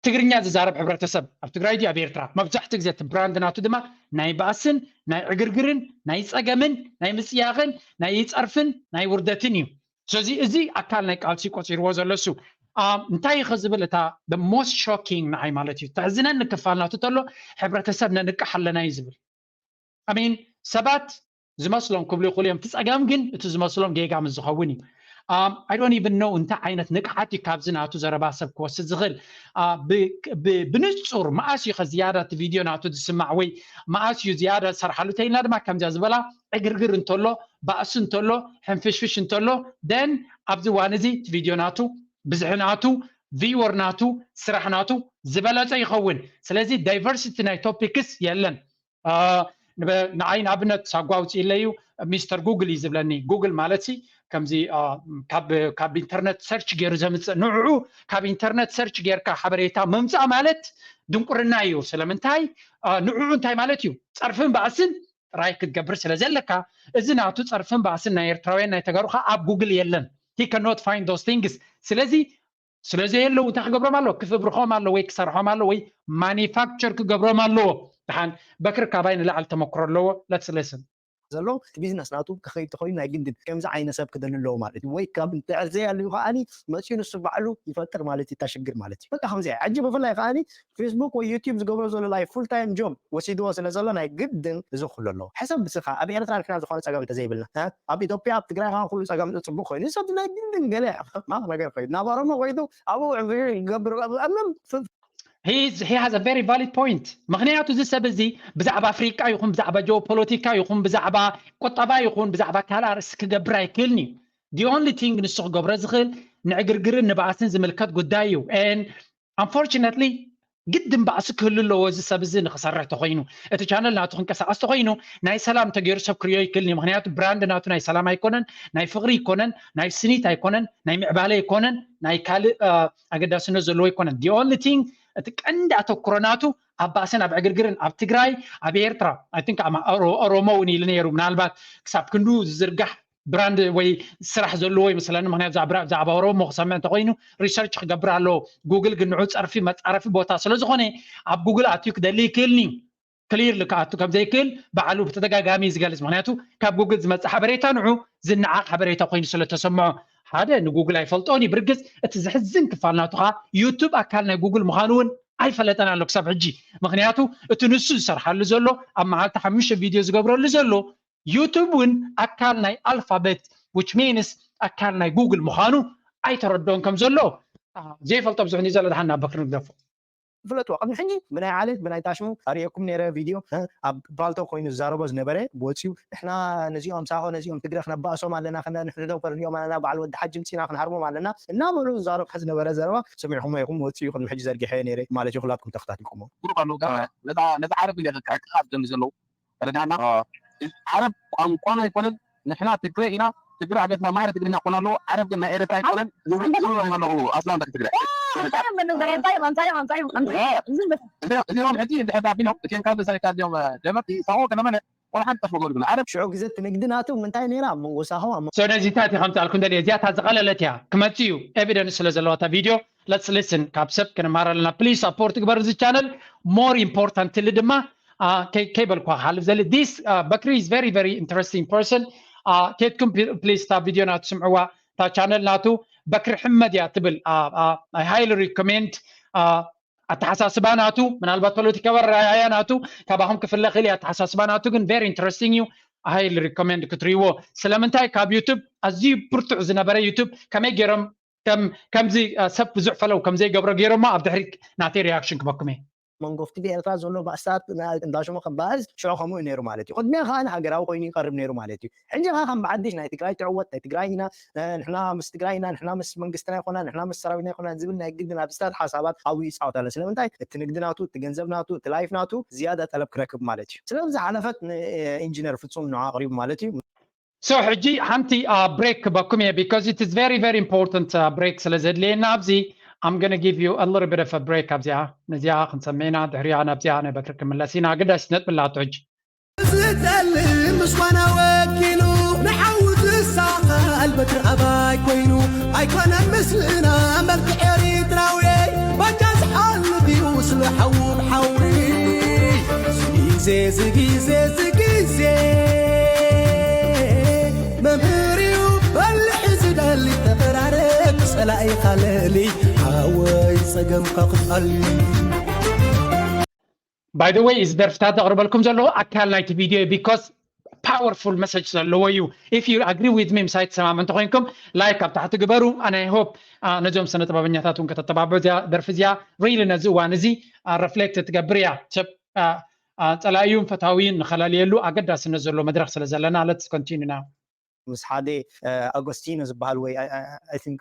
ትግርኛ ዝዛረብ ሕብረተሰብ ኣብ ትግራይ ድዩ ኣብ ኤርትራ? መብዛሕትኡ ግዜ እቲ ብራንድ ናቱ ድማ ናይ ባእስን ናይ ዕግርግርን ናይ ጸገምን ናይ ምጽያቕን ናይ ጸርፍን ናይ ውርደትን እዩ። ስለዚ እዚ ኣካል ናይ ቃልሲ ቆጺርዎ ዘሎ እሱ እንታይ ኢኸ ዝብል እታ most shocking ንዓይ ማለት እዩ ተሕዝነኒ ክፋል ናቱ ተሎ ሕብረተሰብ ነንቅሕ ኣለና እዩ ዝብል። I mean ሰባት ዝመስሎም ክብሉ ይኽእሉ እዮም። እቲ ጸገም ግን እቲ ዝመስሎም ጌጋ ምስ ዝኸውን እዩ። I don't even know እንታይ ዓይነት ንቅሓት እዩ ካብዚ ናቱ ዘረባ ሰብ ክወስድ ዝኽእል። ብንጹር መኣስ እዩ ዝያዳ እቲ ቪድዮ ናቱ ዝስማዕ ወይ መኣስ እዩ ዝያዳ ዝሰርሓሉ ተይልና ድማ ከምዚያ ዝበላ ዕግርግር እንተሎ ባእሲ እንተሎ ሕንፍሽፍሽ እንተሎ then ኣብዚ ዋን እዚ እቲ ቪድዮ ናቱ ብዝሒ ናቱ ቪወር ናቱ ስራሕ ናቱ ዝበለጸ ይኸውን። ስለዚ ዳይቨርሲቲ ናይ ቶፒክስ የለን። ንዓይ ንኣብነት ሳጓ ኣውፅኢለይ እዩ ሚስተር ጉግል እዩ ዝብለኒ። ጉግል ማለት ሲ ከምዚ ካብ ኢንተርነት ሰርች ገይሩ ዘምፅእ ንዕዑ ካብ ኢንተርነት ሰርች ጌርካ ሓበሬታ ምምፃእ ማለት ድንቁርና እዩ። ስለምንታይ ንዕዑ እንታይ ማለት እዩ? ፀርፍን ባእስን ጥራይ ክትገብር ስለ ዘለካ እዚ ናቱ ፀርፍን ባእስን ናይ ኤርትራውያን ናይ ተጋሩ ከዓ ኣብ ጉግል የለን። He cannot find those things። ስለዚ ስለዘየለዉ እንታይ ክገብሮም ኣለዎ? ክፍብርኾም ኣለዎ ወይ ክሰርሖም ኣለዎ ወይ ማኒፋክቸር ክገብሮም ኣለዎ። ደሓን በክሪ ካባይ ንላዕሊ ተመክሮ ኣለዎ። Let's listen። ዘሎ እቲ ቢዝነስ ናቱ ክኸይድ ተኾይኑ ናይ ግድን ከምዚ ዓይነት ሰብ ክደሊ ኣለዎ ማለት እዩ። ወይ ካብ እንተዕር ዘይ ኣለዩ ከዓኒ መፅኡ ንሱ ባዕሉ ይፈጥር ማለት እዩ። እታ ሽግር ማለት እዩ። በቃ ከምዚ ሕጂ ብፍላይ ከዓኒ ፌስቡክ ወይ ዩቲዩብ ዝገብሮ ዘሎ ናይ ፉል ታይም ጆብ ወሲድዎ ስለ ዘሎ ናይ ግድን እዚ ክህሉ ኣለዎ። ሕሰብ ብስኻ ኣብ ኤርትራ ንሕና ዝኾነ ፀገም እንተዘይብልና ኣብ ኢትዮጵያ ኣብ ትግራይ ከዓ ኩሉ ፀገም ፅቡቅ ኮይኑ ሰብ ናይ ግድን ገለ ሕማቕ ነገር ኮይኑ ናብ ኦሮሞ ኮይኑ ኣብኡ ገብር ኣምም He has a very valid point። ምክንያቱ እዚ ሰብ እዚ ብዛዕባ ኣፍሪቃ ይኹን ብዛዕባ ጂኦፖለቲካ ይኹን ብዛዕባ ቁጠባ ይኹን ብዛዕባ ካልእ ኣርእስቲ ክገብር ኣይክእልን እዩ። The only thing ንሱ ክገብሮ ዝኽእል ንዕግርግርን ንባእስን ዝምልከት ጉዳይ እዩ። And unfortunately ግድን ባእሲ ክህሉ ኣለዎ እዚ ሰብ እዚ ንክሰርሕ ተኮይኑ እቲ ቻነል ናቱ ክንቀሳቀስ ተኮይኑ ናይ ሰላም ተገይሩ ሰብ ክሪኦ ይክእል እዩ። ምክንያቱ ብራንድ ናቱ ናይ ሰላም ኣይኮነን፣ ናይ ፍቅሪ ይኮነን፣ ናይ ስኒት ኣይኮነን፣ ናይ ምዕባለ ኣይኮነን፣ ናይ ካልእ ኣገዳስነት ዘለዎ ኣይኮነን። The only thing እቲ ቀንዲ ኣተኩሮ ናቱ ኣብ ባእስን ኣብ ዕግርግርን ኣብ ትግራይ ኣብ ኤርትራ I think ኦሮሞ እውን ኢሉ ነይሩ ምናልባት ክሳብ ክንዱ ዝዝርጋሕ ብራንድ ወይ ስራሕ ዘለዎ ይመስለኒ። ምክንያቱ ብዛዕባ ኦሮሞ ክሰምዕ እንተኮይኑ ሪሰርች ክገብር ኣለዎ። ጉግል ግን ንዑ ፀርፊ መፃረፊ ቦታ ስለዝኮነ ኣብ ጉግል ኣትዩ ክደሊ ይክእልኒ ክሊር ክኣቱ ከምዘይክእል ባዕሉ ብተደጋጋሚ ዝገልፅ። ምክንያቱ ካብ ጉግል ዝመፅእ ሓበሬታ ንዑ ዝነዓቅ ሓበሬታ ኮይኑ ስለተሰምዖ ሓደ ንጉግል ኣይፈልጦን እዩ። ብርግፅ እቲ ዘሕዝን ክፋል ናቱ ከዓ ዩቱብ ኣካል ናይ ጉግል ምኳኑ እውን ኣይፈለጠን ኣሎ ክሳብ ሕጂ። ምክንያቱ እቲ ንሱ ዝሰርሓሉ ዘሎ ኣብ መዓልቲ ሓሙሽተ ቪድዮ ዝገብረሉ ዘሎ ዩቱብ እውን ኣካል ናይ ኣልፋበት which means ኣካል ናይ ጉግል ምዃኑ ኣይተረድኦን ከም ዘሎ ዘይፈልጦ ብዙሕ እዩ ዘሎ። ደሓን ናብ በክሪ ንግደፎ። ፍለጥዎ ቅድሚ ሕጂ ብናይ ዓሌት ብናይ ታሽሙ ኣርእየኩም ነይረ ቪድዮ ኣብ ፓልቶ ኮይኑ ዝዛረቦ ዝነበረ ወፅዩ ንሕና ነዚኦም ሳሆ ነዚኦም ትግረ ክነባእሶም ኣለና ክነንሕድዶም ከርንኦም ኣለና በዓል ወዲ ሓጂ ምፂና ክንሃርሞም ኣለና እናበሉ ዝዛረብ ዝነበረ ዘረባ ሰሚዕኹሞ ኢኹም። ወፅዩ ቅድሚ ሕጂ ዘርጊሐ ነይረ ማለት እዩ። ኩላትኩም ተኸታቲልኩሞ። ነዚ ዓረብ ክዕቅብ ዘለዉ ተረዳና። ዓረብ ቋንቋና ኣይኮነን። ንሕና ትግረ ኢና። ትግረ ሃገርና ማዕረ ትግርኛ ክኾን ኣለዎ። ዓረብ ግን ናይ ኤረትራ ኣይኮነን። ኣለዉ ኣስላም ደቂ ትግረ እዚኦም ሕጂ እንድሕር ዳቢሎም እቲኦም ካብ ሳይካ እዚኦም ደመርቲ ሳሆ ከነመነ ቆልሓን ጠፍጎ ግን ዓረብ ሽዑ ግዘ እቲ ንግዲ ናቱ ምንታይ ነይራ ኣብ መንጎ ሳሆ ኣብ መንጎ ነዚታት ከምፃልኩ እንደልየ እዚያታ ዝቐለለት እያ ክመፅእ እዩ ኤቪደንስ ስለ ዘለዋ እታ ቪድዮ። Let's listen ካብ ሰብ ክንማር ኣለና። Please support ግበር እዚ ቻነል። More importantly ድማ ከይበልኳ ክሓልፍ ዘሊ this በክሪ is very very interesting person። ኬድኩም please እታ ቪድዮ ናቱ ስምዕዋ። እታ ቻነል ናቱ በክሪ ሕመድ እያ ትብል። I highly recommend። ኣተሓሳስባ ናቱ ምናልባት ፖለቲካዊ ኣረኣእያ ናቱ ካባኹም ክፍለ ክእል እዩ። ኣተሓሳስባ ናቱ ግን very interesting እዩ። I highly recommend ክትርእይዎ። ስለምንታይ ካብ ዩቱብ ኣዝዩ ብርቱዕ ዝነበረ ዩቱብ ከመይ ገይሮም ከምዚ ሰብ ብዙሕ ፈለው ከምዘይገብሮ ገይሮሞ ኣብ ድሕሪት ናተይ ሪያክሽን ክበኩም እየ። መንጎፍቲ ብኤርትራ ዘሎ ባእስታት እንዳሽሙ ክባእስ ሽዑ ከምኡ ነይሩ ማለት እዩ። ቅድሚያ ከዓ ንሃገራዊ ኮይኑ ይቀርብ ነይሩ ማለት እዩ። ሕጂ ከዓ ከም ብዓዲሽ ናይ ትግራይ ትዕወት፣ ናይ ትግራይ ኢና፣ ንሕና ምስ ትግራይ ኢና፣ ንሕና ምስ መንግስትና ይኮና፣ ንሕና ምስ ሰራዊትና ይኮና ዝብል ናይ ግድን ኣብስታት ሓሳባት ኣብኡ ይፃወት ኣሎ። ስለምንታይ? እቲ ንግዲ ናቱ፣ እቲ ገንዘብ ናቱ፣ እቲ ላይፍ ናቱ ዝያዳ ጠለብ ክረክብ ማለት እዩ። ስለዚ ዝሓለፈት ንኢንጂነር ፍጹም ንዓ ኣቕሪቡ ማለት እዩ። So ሕጂ ሓንቲ ብሬክ ክበኩም እየ because it is very very important ብሬክ ስለ ዘድልየና ኣብዚ I'm gonna give you a little bit of a break ኣብዚኣ ነዚኣ ክንሰምዕና ድሕሪኣ ናብዚኣ ናይ በክሪ ክምለስ ኢና ኣገዳሲት ነጥቢ ኣላቶ ሕጂ ዝጠልም ምስኳና ወኪሉ ንሓው ዝሳቐል በትሪ ኣባይ ኮይኑ ኣይኮነን ምስልና መልክዕ ኤሪትራዊ ባጃ ዝሓልፍ እዩ ስለ ሓዉ ብሓዊ ዝጊዜ ዝጊዜ ዝጊዜ መምህር እዩ በልሒ ዝደሊ ተቐራረብ ጸላኢኻ ለሊ ሓወይ ጸገምካ ክቐል By the way እዚ ደርፍታት ዘቕርበልኩም ዘለኹ ኣካል ናይቲ ቪድዮ because powerful message ዘለዎ እዩ። If you agree with me ምሳይ ትሰማም እንተኮይንኩም like ኣብ ታሕቲ ግበሩ። ኣነ I hope ነዞም ስነ ጥበበኛታት እውን ከተተባብዑ እዚኣ ደርፊ እዚኣ really ነዚ እዋን እዚ reflect ትገብር እያ። ሰብ ጸላኢዩን ፈታዊን ንኸላለየሉ ኣገዳስነት ዘሎ መድረኽ ስለ ዘለና let's continue now። ምስ ሓደ ኣጎስቲኖ ዝበሃል ወይ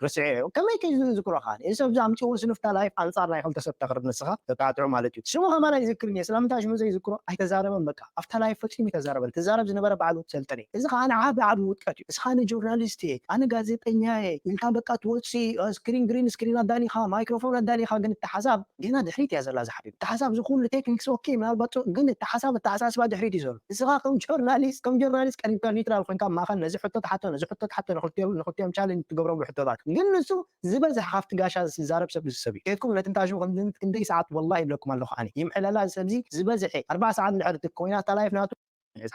ርስዐ ከመይ ከ ዝዝክሮ ከዓ እዚ ሰብ እዚ ኣምፅዎ ስንፍታ ላይፍ ኣንፃር ናይ ክልተ ሰብ ተቅርብ ንስኻ ተጣጥዑ ማለት እዩ። ሽሙ ከማን ኣይዝክርን እየ። ስለምንታይ ሽሙ ዘይዝክሮ ኣይተዛረበን። በቃ ኣብታ ላይፍ ፈፂሙ ኣይተዛረበን። ተዛረብ ዝነበረ ባዕሉ ሰልጠነ። እዚ ከዓ ንዓቢ ዓቢ ውድቀት እዩ። እስኻ ንጆርናሊስት እየ ኣነ ጋዜጠኛ እየ ኢልካ በቃ ትወፅእ ስክሪን ግሪን ስክሪን ኣዳሊኻ ማይክሮፎን ኣዳሊኻ ግን እቲ ሓሳብ ገና ድሕሪት እያ ዘላ እዛ ሓቢብ እቲ ሓሳብ እዚ ኩሉ ቴክኒክስ ኦኬ ምናልባት ግን እቲ ሓሳብ ኣተሓሳስባ ድሕሪት እዩ ዘሎ። እስኻ ከም ጆርናሊስት ከም ጆርናሊስት ቀሪብካ ኒውትራል ኮይንካ ማእኸል ነዚ ሕቶ ትሓቶ ነዚ ሕቶ ትሓቶ ንክልቲኦም ቻሌንጅ ትገብሮም ሕቶታት ግን ንሱ ዝበዝሕ ካብቲ ጋሻ ዝዛረብ ሰብ እዚ ሰብ እዩ። ኬድኩም ነቲ ንታሽሙ ክንደይ ሰዓት ወላሂ ይብለኩም ኣለኹ ኣነ ይምሕለላ እዚ ሰብ እዚ ዝበዝሐ ኣርባዓ ሰዓት እንድሕር ኮይና እታ ላይፍ ናቱ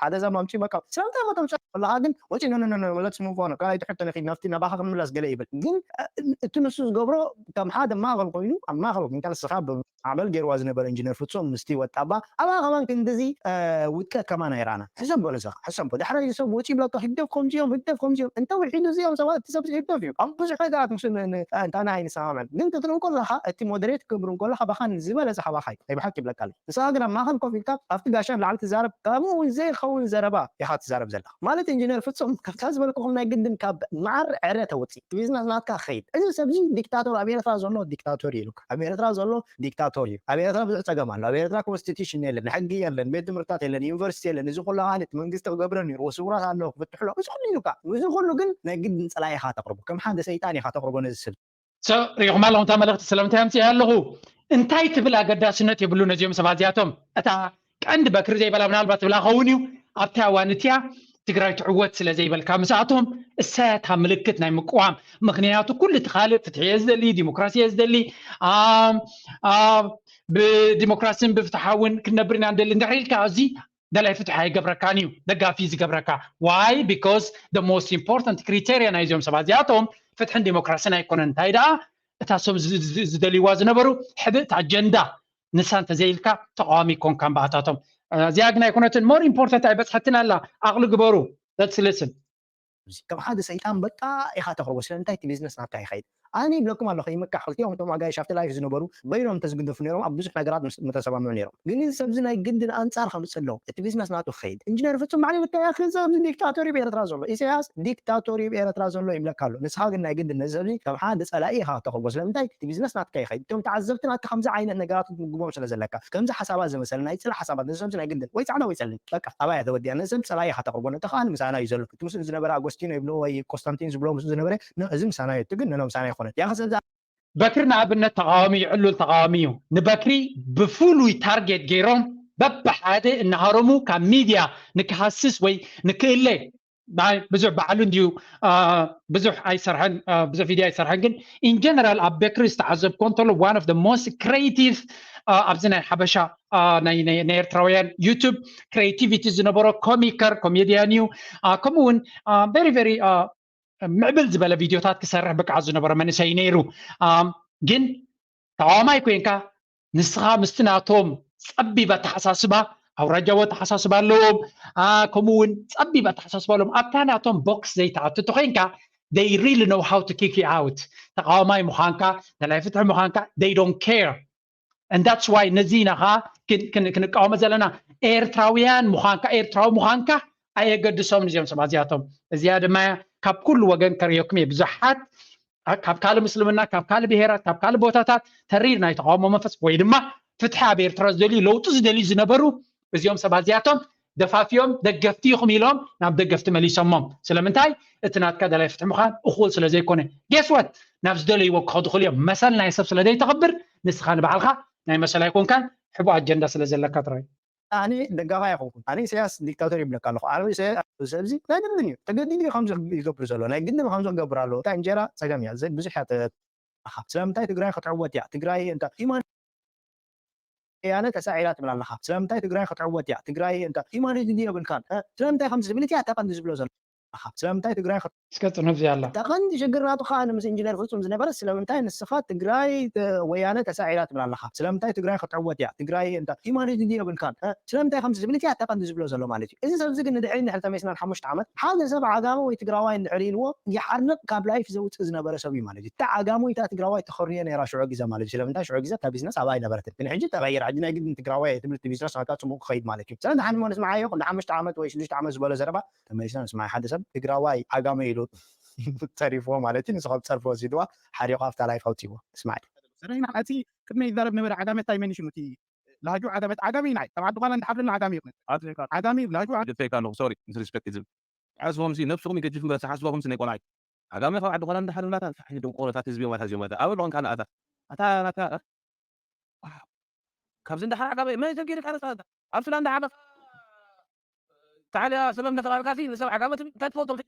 ሓደ ሰብ ኣምፂኡ በቃ ስለምንታይ መተምፅእ ከለካ ግን ወፂ ኖኖኖኖ let's move on ካልኣይቲ ሕቶ ንኪድ ናብቲ ናባኻ ክንምለስ ገለ ይብል ግን እቲ ንሱ ዝገብሮ ከም ሓደ ማእኸል ኮይኑ ኣብ ማእኸል ኮይንካ ንስኻ ዓመል ገይርዋ ዝነበረ ኢንጂነር ፍፁም ምስቲ ወጣባ ኣብኣ ከማን ክንድዚ ውድቀት ከማን ኣይረኣና ሕሰቦ ንስኻ ሕሰቦ ዳሕራይ ሰብ ወፂ ይብለካ ህግደፍ ከምዚኦም ህግደፍ ከምዚኦም እንተ ውሒዱ እዚኦም ሰባት እቲ ሰብ ህግደፍ እዩ ኣብ ብዙሕ ነገራት ምስ እንታና ኣይንሰማማዕን ግን ክትርኢ ከለኻ እቲ ሞደሬት ክገብሩ ከለኻ ባኻን ዝበለፀ ካባኻ እዩ ናይ ብሓቂ ይብለካ ኣሎ ንስኻ ግን ኣብ ማእኸል ኮፍ ኢልካ ኣብቲ ጋሻ ንላዕሊ ትዛረብ ካብኡ እውን ዘይኸውን ዘረባ ኢኻ ትዛረብ ዘለኻ ማለት ኢንጂነር ፍፁም ካብታ ዝበልኩኹም ናይ ግድን ካብ መዓር ዕረ ተውፅእ እቲ ቢዝነስ ናትካ ክኸይድ እዚ ሰብዚ ዲክታቶር ኣብ ኤርትራ ዘሎ ዲክታቶር እዩ ኢሉካ ኣብ ኤርትራ ዘሎ ዲክታቶር እዩ ኣብ ኤርትራ ብዙሕ ፀገም ኣሎ ኣብ ኤርትራ ኮንስቲቱሽን የለን ሕጊ የለን ቤት ትምህርትታት የለን ዩኒቨርሲቲ የለን እዚ ኩሉ ከዓኒ እቲ መንግስቲ ክገብረ ነይርዎ ስውራት ኣለዉ ክፍትሑ ኣለዉ እዚ ኩሉ ኢሉካ እዚ ኩሉ ግን ናይ ግድን ፀላኢ ኢኻ ተቕርቦ ከም ሓደ ሰይጣን ኢኻ ተቕርቦ ነዚ ስብ ሪኢኹም ኣለኹም እታ መልእኽቲ ስለምንታይ ኣምፅእ ኣለኹ እንታይ ትብል ኣገዳስነት የብሉ ነዚኦም ሰባት እዚኣቶም እታ ቀንዲ በክሪ ዘይበላ ምናልባት ትብላ ኸውን እዩ ኣብታ ዋንትያ ትግራይ ትዕወት ስለ ዘይበልካ ምስኣቶም እሳያታ ምልክት ናይ ምቅዋም ምክንያቱ ኩሉ እቲ ካልእ ፍትሒ እየ ዝደሊ ዲሞክራሲ እየ ዝደሊ ብዲሞክራሲን ብፍትሓውን ክንነብር ኢና ንደሊ እንድሕር ኢልካ እዚ ደላይ ፍትሒ ኣይገብረካን እዩ ደጋፊ ዝገብረካ why because the most important criteria ናይዞም ሰባት እዚኣቶም ፍትሕን ዲሞክራሲን ኣይኮነን እንታይ ደኣ እታ ሶም ዝደልይዋ ዝነበሩ ሕብእቲ ኣጀንዳ ንሳ እንተዘይልካ ተቃዋሚ ይኮንካ እምበኣታቶም እዚኣ ግን ኣይኮነትን more important ኣይበፅሐትን ኣላ ኣቅሊ ግበሩ let's listen ከም ሓደ ሰይጣን በቃ ኢኻ ተቅርቦ ስለምንታይ እቲ ቢዝነስ ናትካ ይኸይድ ኣነ ይብለኩም ኣለኹ ይምካሕ ክልቲኦም እቶም ኣጋይሽ ኣብቲ ላይፍ ዝነበሩ በይኖም እንተዝግደፉ ነይሮም ኣብ ብዙሕ ነገራት ምተሰማምዑ ነይሮም ግን እዚ ሰብዚ ናይ ግድን ኣንፃር ከምፅእ ኣለዎ እቲ ቢዝነስ ናቱ ክኸይድ ኢንጂነር ፍፁም ባዕሉ ይብለካ ያኺ እዚ ኣብዚ ዲክታቶር እዩ ኤርትራ ዘሎ ኢሳያስ ዲክታቶር እዩ ኤርትራ ዘሎ ይብለካ ኣሎ ንስኻ ግን ናይ ግድን ነዚ ሰብዚ ከም ሓደ ፀላኢ ኢኻ ተቕርቦ ስለምንታይ እቲ ቢዝነስ ናትካ ይኸይድ እቶም ተዓዘብቲ ናትካ ከምዚ ዓይነት ነገራት ክትምግቦም ስለ ዘለካ ከምዚ ሓሳባት ዝመሰለ ናይ ፅላእ ሓሳባት ነዚ ሰብዚ ናይ ግድን ወይ ፃዕዳ ወይ ፀሊም በቃ ኣባያ ተወዲኣ ነዚ ሰብ ፀላኢ ኢኻ ተቕርቦ ነቲ ከዓ ንምሳና እዩ ዘሎ እቲ ምስኡ ዝነበረ ኣጎስቲኖ ይብሎ ወይ ኮንስታንቲን ዝብሎ ምስኡ ዝነበረ እዚ ምሳና እዩ እቲ ግን ነኖ ምሳና ይኮነት ያኸ ሰብዚ በክሪ ንኣብነት ተቃዋሚ እዩ ዕሉል ተቃዋሚ እዩ ንበክሪ ብፍሉይ ታርጌት ገይሮም በብሓደ እናሃረሙ ካብ ሚድያ ንክሃስስ ወይ ንክእለ ብዙሕ ባዕሉ እንድዩ ብዙሕ ኣይሰርሐን ብዙሕ ቪድዮ ኣይሰርሐን ግን in general ኣብ በክሪ ዝተዓዘብኮ እንተሎ one of the most creative ኣብዚ ናይ ሓበሻ ናይ ኤርትራውያን ዩቱብ creativity ዝነበሮ ኮሚከር ኮሜድያን እዩ ከምኡ እውን very very ምዕብል ዝበለ ቪድዮታት ክሰርሕ ብቅዓት ዝነበሮ መንእሰይ ነይሩ ግን ተቃዋማይ ኮይንካ ንስኻ ምስቲ ናቶም ጸቢብ ኣተሓሳስባ ኣውራጃዊ ኣተሓሳስባ ኣለዎም ከምኡ እውን ጸቢብ ኣተሓሳስባ ኣለዎም ኣብታ ናቶም ቦክስ ዘይተኣቱ ተኮይንካ they really know how to kick you out ተቃዋማይ ምዃንካ ደላይ ፍትሒ ምዃንካ they don't care And that's why ነዚ ኢና ከዓ ክን- ክን- ክንቃወሞ ዘለና። ኤርትራውያን ምዃንካ፣ ኤርትራዊ ምዃንካ ኣየገድሶምን እዚኦም ሰባት እዚኣቶም። እዚኣ ድማ ካብ ኩሉ ወገን ከርእየኩም እየ። ብዙሓት ካብ ካልእ ምስልምና፣ ካብ ካልእ ብሄራት፣ ካብ ካልእ ቦታታት ተሪር ናይ ተቃውሞ መንፈስ ወይ ድማ ፍትሒ ኣብ ኤርትራ ዝደልዩ፣ ለውጢ ዝደልዩ ዝነበሩ እዚኦም ሰባት እዚኣቶም ደፋፊኦም ደገፍቲ ኢኹም ኢሎም ናብ ደገፍቲ መሊሶሞም። ስለምንታይ? እቲ ናትካ ደላይ ፍትሒ ምዃን እኹል ስለ ዘይኮነ። Guess what? ናብ ዝደለይዎ ክኸዱ ክእል እዮም። መሰል ናይ ሰብ ስለ ዘይተኽብር ንስኻ ንባዕልኻ ናይ መሰል ኣይኮንካን፣ ሕቡእ ኣጀንዳ ስለ ዘለካ ጥራይ። ኣነ ደጋፋይ ኣይኮንኩን። ኣነ ኢሳያስ ዲክታቶር ይብለካ ኣለኹ። ኣነ ኢሳያስ ሰብዚ ናይ ግድን እዩ። ተገዲዱ እዩ ከምዚ ይገብር ዘሎ። ናይ ግድን ከምዚ ክገብር ኣለዎ። እታ እንጀራ ጸገም እያ። ዘ- ብዙሕ እያ ተ- ኣኻ። ስለምንታይ ትግራይ ክትዕወት እያ? ትግራይ እንተ ሂማን ያነ ተሳዒራ ትብል ኣለኻ። ስለምንታይ ትግራይ ክትዕወት እያ? ትግራይ እንተ ሂማን ዲዲ የብልካን። እ? ስለምንታይ ከምዚ ዝብል እቲ ኣታ ቀንዲ ዝብሎ ዘሎ ኣኻ። ስለምንታይ ትግራይ ክት- እስከ ጽኑፍ እዚኣ ኣላ። እታ ቀንዲ ሽግር ናቱ ከዓ ንምስ ኢንጂነር ፍጹም ዝነበረ ስለምንታይ ንስኻ ትግራይ ተ- ወያነ ተሳዒራ ትብል ኣለኻ። ስለምንታይ ትግራይ ክትዕወት እያ? ትግራይ እንተ ሂማን ዲዲ የብልካን። እ? ስለምንታይ ከምዚ ዝብል እቲ ኣታ ቀንዲ ዝብሎ ዘሎ ማለት እዩ። እዚ ሰብዚ ግን ንድሕሪ እንድሕሪ ተመሊስና ሓሙሽተ ዓመት ሓደ ሰብ ዓጋመ ወይ ትግራዋይ እንድሕሪ ኢልዎ ይሓርቕ ካብ ላይፍ ዘውፅእ ዝነበረ ሰብ እዩ ማለት እዩ። እታ ዓጋመ ወይ እታ ትግራዋይ ተኸርዮ ነይራ ሽዑ ግዜ ማለት እዩ። ስለምንታይ ሽዑ ግዜ እታ ቢዝነስ ኣብኣ ኣይነበረትን። ግን ሕጂ ተቐይራ። ሕጂ ናይ ግድን ትግራዋይ ትብል እቲ ቢዝነስ ናታ ፅቡቕ ክኸይድ ማለት እዩ። ስለዚ ንሓንቲ እሞ ንስምዓዮ ክንዲ ሓሙሽተ ዓመት ወይ ሽዱሽተ ዓመት ዝበሎ ዘረባ ተመሊስና ንስምዓ። ሓደ ሰብ ትግራዋይ ዓጋመ ኢሉ ተሪፍዎ ማለት እዩ። ንሱ ካብ ፀርፊ ወሲድዋ ሓሪቑ ኣብታ ላይፍ ኣውፅዎ። ስማዕ። ሰረይና እቲ ቅድሚ ይዛረብ ነበረ ዓጋመ እንታይ መን ሽሙ እቲ ላጁ ዓጋመ ዓጋመ ናይ ካብ ዓዲ ኳላ እንዳሓፍልና ዓጋመ ይኹን ዓጋመ ላጁ ዓጋመ ደፈይካ ኣለኹ ሶሪ ምስ ሪስፔክት ዝብል ሓስቦም ሲ ነብስኹም ይገጅፍ እምበር ሓስቦም ሲ ናይ ቆልዓይ ዓጋመ ካብ ዓዲ ኳላ እንዳሓፍልና ታ እንታይ ደንቆሮታት ህዝቢ ማታ ዚማታ ኣብ ኣለኹም ካልኣታ ኣታ ናታ ካብዚ እንዳሓር ዓጋመ መን ሰብ ገይርካ ነፃ ኣብ ሱዳን እንዳሓር ታዕልያ ሰበብ እንዳተባልካ ሲ ንሰብ ዓጋመ ትብል እንታይ ትፈልጦም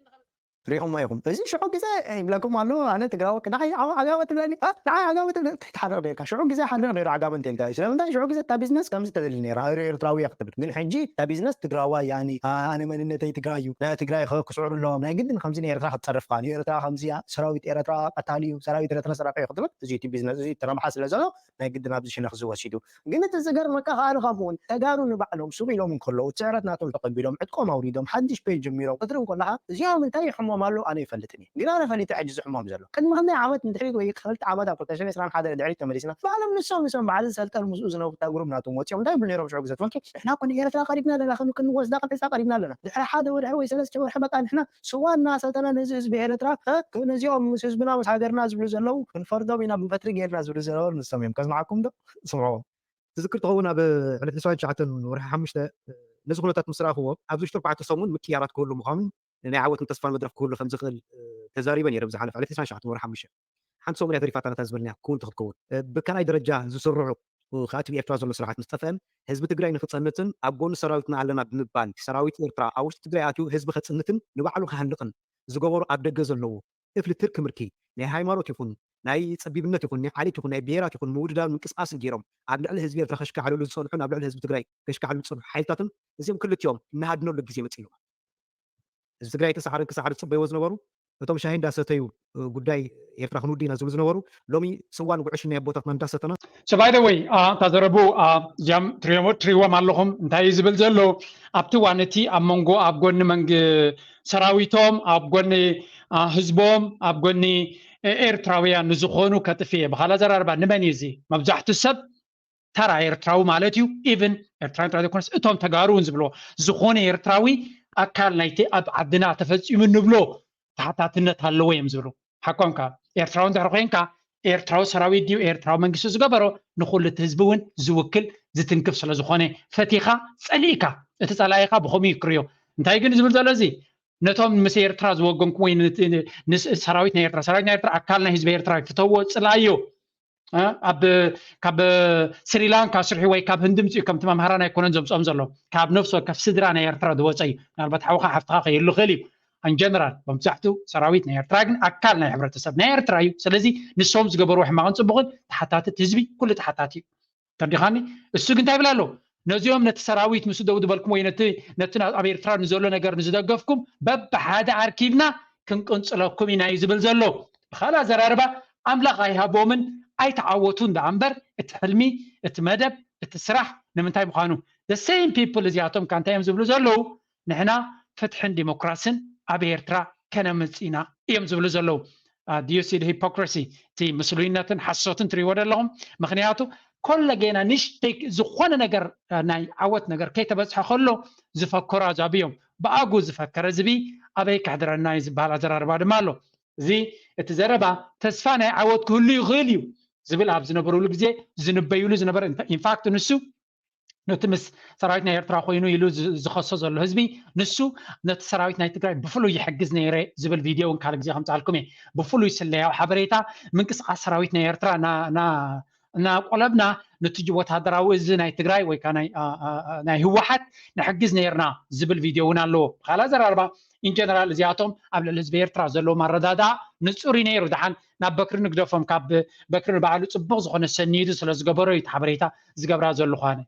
ሪኹሞ ኢኹም እዚ ሽዑ ግዜ ይብለኩም ኣሎ ኣነ ትግራዊ ንዓይ ዓው- ዓጋመ ትብለኒ እ? ንዓይ ዓጋመ ትብለኒ እንታይ ትሓርቕ ነርካ ሽዑ ግዜ ሓርቕ ነይሩ ዓጋመ እንተ ኢልካ እዩ ስለምንታይ ሽዑ ግዜ እታ ቢዝነስ ከምዚ ተደሊ ነይራ እ- ኤርትራዊ እያ ክትብል ግን ሕጂ እታ ቢዝነስ ትግራዋይ ያኒ ኣ- ኣነ መንነተይ ትግራይ እዩ ናይ ትግራይ ከ- ክስዕሩ ኣለዎም ናይ ግድን ከምዚ ንኤርትራ ክትፀርፍ ከኣ ንኤርትራ ከምዚ እያ ሰራዊት ኤርትራ ቀታሊ እዩ ሰራዊት ኤርትራ ሰራቂ እዩ ክትብል እዚ እቲ ቢዝነስ እዚ እቲ ረብሓ ስለ ዘሎ ናይ ግድን ኣብዚ ሽነኽ ዝወሲዱ ግን እቲ ዝገርመካ ከኣ ንኸምኡ እውን ተጋሩ ንባዕሎም ስቕ ኢሎም እንከለዉ እቲ ስዕረት ናቶም ተቐቢሎም ዕጥቆም ኣውሪዶም ሓድሽ ፔጅ ጀሚሮም ክትርኢ እንከለኻ እዚኦም እንታይ ይሕሞም ኣለዉ ኣነ ይፈልጥን እየ ግን ኣነ ፈሊጠ ሕጂ ዝሕሞም ዘሎ ቅድሚ ክንደይ ዓመት ንድሕሪት ወይ ክልተ ዓመት ኣብ ክልተ ሽሕን ዕስራን ሓደን ንድሕሪት ተመሊስና ባዕሎም ንሶም ንሶም በዓል ዝሰልጠን ምስኡ ዝነብሩ እታ ግሩም ናቶም ወፂኦም እንታይ ይብሉ ነይሮም ሽዑ ግዜ ትፈልጡ ንሕና እኮ ንኤርትራ ቀሪብና ኣለና ከም ክንወስዳ ክንሕዛ ቀሪብና ኣለና ድሕሪ ሓደ ወርሒ ወይ ሰለስተ ወርሒ በቃ ንሕና ስዋ እናሰተና ነዚ ህዝቢ ኤርትራ እ፣ ነዚኦም ምስ ህዝብና ምስ ሃገርና ዝብሉ ዘለዉ ክንፈርዶም ኢና ብበትሪ ጌርና ዝብሉ ዘለዉ ንሶም እዮም ከስምዓኩም ዶ ስምዕዎም ትዝክር ትኸውን ኣብ ዕለት ዕስራን ትሽዓተን ወርሒ ሓሙሽተ ነዚ ኩነታት ምስ ረኣኽዎ ኣብዚ ውሽጢ ኣርባዕተ ሰሙን ምቅያራት ክህሉ ምዃኑን ናይ ዓወትን ተስፋን መድረኽ ክህሉ ከም ዝኽእል ተዛሪበ ነይረ ብዝሓለፈ ዕለት ዕስራን ትሽዓተን ወርሒ ሓሙሽተ ሓንቲ ሰሙን እያ ተሪፋታ ነታ ዝበልናያ ክውን ክትከውን ብካልኣይ ደረጃ ዝስርዑ ከኣ እቲ ብኤርትራ ዘሎ ስርዓት ምስ ጠፍአን ህዝቢ ትግራይ ንክፀንትን ኣብ ጎኒ ሰራዊትና ኣለና ብምባል ሰራዊት ኤርትራ ኣብ ውሽጢ ትግራይ ኣትዩ ህዝቢ ከፅንትን ንባዕሉ ክሃንቕን ዝገበሩ ኣብ ደገ ዘለዉ እፍሊ ትርኪ ምርኪ ናይ ሃይማኖት ይኹን ናይ ፀቢብነት ይኹን ናይ ዓሌት ይኹን ናይ ብሄራት ይኹን ምውድዳር ምንቅስቃስን ገይሮም ኣብ ልዕሊ ህዝቢ ኤርትራ ከሽካሕልሉ ዝፀንሑን ኣብ ልዕሊ ህዝቢ ትግራይ ከሽካሕልሉ ዝፀንሑ ሓይልታትን እዚኦም ክልቲኦም እናሃድነሉ ግዜ መፂኡ ህዝቢ ትግራይ ተሳሓርን ክሳሓር ዝፅበይዎ ዝነበሩ እቶም ሻሂ እንዳሰተዩ ጉዳይ ኤርትራ ክንውዲ ኢና ዝብሉ ዝነበሩ ሎሚ ስዋን ጉዕሽን ናይ ኣቦታትና እንዳሰተና So by the way እታ ዘረቡ እዚኦም ትሪዎም ኣለኹም እንታይ እዩ ዝብል ዘሎ ኣብቲ ዋን እቲ ኣብ መንጎ ኣብ ጎኒ መንግ ሰራዊቶም ኣብ ጎኒ ህዝቦም ኣብ ጎኒ ኤርትራውያን ንዝኾኑ ከጥፍእ እየ ብኻል ኣዘራርባ ንመን እዩ እዚ መብዛሕትኡ ሰብ ተራ ኤርትራዊ ማለት እዩ ኢቭን ኤርትራውያን ጥራይ ዘይኮነስ እቶም ተጋሩ እውን ዝብልዎ ዝኾነ ኤርትራዊ ኣካል ናይቲ ኣብ ዓድና ተፈፂሙ ንብሎ ተሓታትነት ኣለዎ እዮም ዝብሉ ሓቆም ከ ኤርትራዊ እንድሕር ኮይንካ ኤርትራዊ ሰራዊት ድዩ ኤርትራዊ መንግስቲ ዝገበሮ ንኩሉ እቲ ህዝቢ እውን ዝውክል ዝትንክፍ ስለ ዝኾነ ፈቲኻ ፀሊእካ እቲ ፀላኢኻ ብኸምኡ ይክርዮ እንታይ ግን ዝብል ዘሎ እዚ ነቶም ምስ ኤርትራ ዝወገንኩም ወይ ሰራዊት ናይ ኤርትራ ሰራዊት ናይ ኤርትራ ኣካል ናይ ህዝቢ ኤርትራ ፍተዎ ፅላዮ ኣብ ካብ ስሪላንካ ስርሑ ወይ ካብ ህንዲ ምፅኡ ከምቲ መምሃራን ኣይኮነን ዘምፅኦም ዘሎ ካብ ነፍሲ ወከፍ ስድራ ናይ ኤርትራ ዝወፀ እዩ ምናልባት ሓውካ ሓፍትካ ከይህሉ ክእል እዩ ኣንጀነራል መብዛሕትኡ ሰራዊት ናይ ኤርትራ ግን ኣካል ናይ ሕብረተሰብ ናይ ኤርትራ እዩ ስለዚ ንሶም ዝገበርዎ ሕማቕን ፅቡቕን ተሓታትት ህዝቢ ኩሉ ተሓታቲ እዩ ተርዲኻኒ እሱ ግን እንታይ ይብል ኣሎ ነዚኦም ነቲ ሰራዊት ምስ ደው ዝበልኩም ወይ ነቲ ነቲ ኣብ ኤርትራ ንዘሎ ነገር ንዝደገፍኩም በብሓደ ኣርኪብና ክንቅንፅለኩም ኢና እዩ ዝብል ዘሎ ብካልእ ኣዘራርባ ኣምላኽ ኣይሃቦምን ኣይተዓወቱን ደኣ እምበር እቲ ሕልሚ እቲ መደብ እቲ ስራሕ ንምንታይ ምዃኑ the same people እዚኣቶም ከ እንታይ እዮም ዝብሉ ዘለዉ ንሕና ፍትሕን ዲሞክራስን ኣብ ኤርትራ ከነምጽ ኢና እዮም ዝብሉ ዘለዉ do you see the hypocrisy እቲ ምስሉይነትን ሓሶትን ትሪእዎ ዘለኹም ምክንያቱ ኮለጌና ንሽተይ ዝኾነ ነገር ናይ ዓወት ነገር ከይተበፅሐ ከሎ ዝፈከሩ ኣዛብ እዮም። ብኣጉ ዝፈከረ ዝቢ ኣበይ ከሕድረና እዩ ዝበሃል ኣዘራርባ ድማ ኣሎ። እዚ እቲ ዘረባ ተስፋ ናይ ዓወት ክህሉ ይኽእል እዩ ዝብል ኣብ ዝነበሩሉ ግዜ ዝንበዩሉ ዝነበረ ኢንፋክት ንሱ ነቲ ምስ ሰራዊት ናይ ኤርትራ ኮይኑ ኢሉ ዝኸሶ ዘሎ ህዝቢ ንሱ ነቲ ሰራዊት ናይ ትግራይ ብፍሉይ ይሕግዝ ነይረ ዝብል ቪድዮ እውን ካልእ ግዜ ከምፃልኩም እየ። ብፍሉይ ስለያዊ ሓበሬታ ምንቅስቃስ ሰራዊት ናይ ኤርትራ እናቆለብና ነቲ ወታደራዊ እዚ ናይ ትግራይ ወይ ከዓ ናይ ህወሓት ንሕግዝ ነይርና ዝብል ቪድዮ እውን ኣለዎ። ብካልእ ኣዘራርባ ኢንጀነራል እዚኣቶም ኣብ ልዕሊ ህዝቢ ኤርትራ ዘለዎም ኣረዳድኣ ንፁር እዩ ነይሩ። ድሓን ናብ በክሪ ንግደፎም፣ ካብ በክሪ ንባዕሉ ፅቡቕ ዝኾነ ሰኒዱ ስለ ዝገበሮ እዩ እቲ ሓበሬታ ዝገብራ ዘለኹ ኣነ።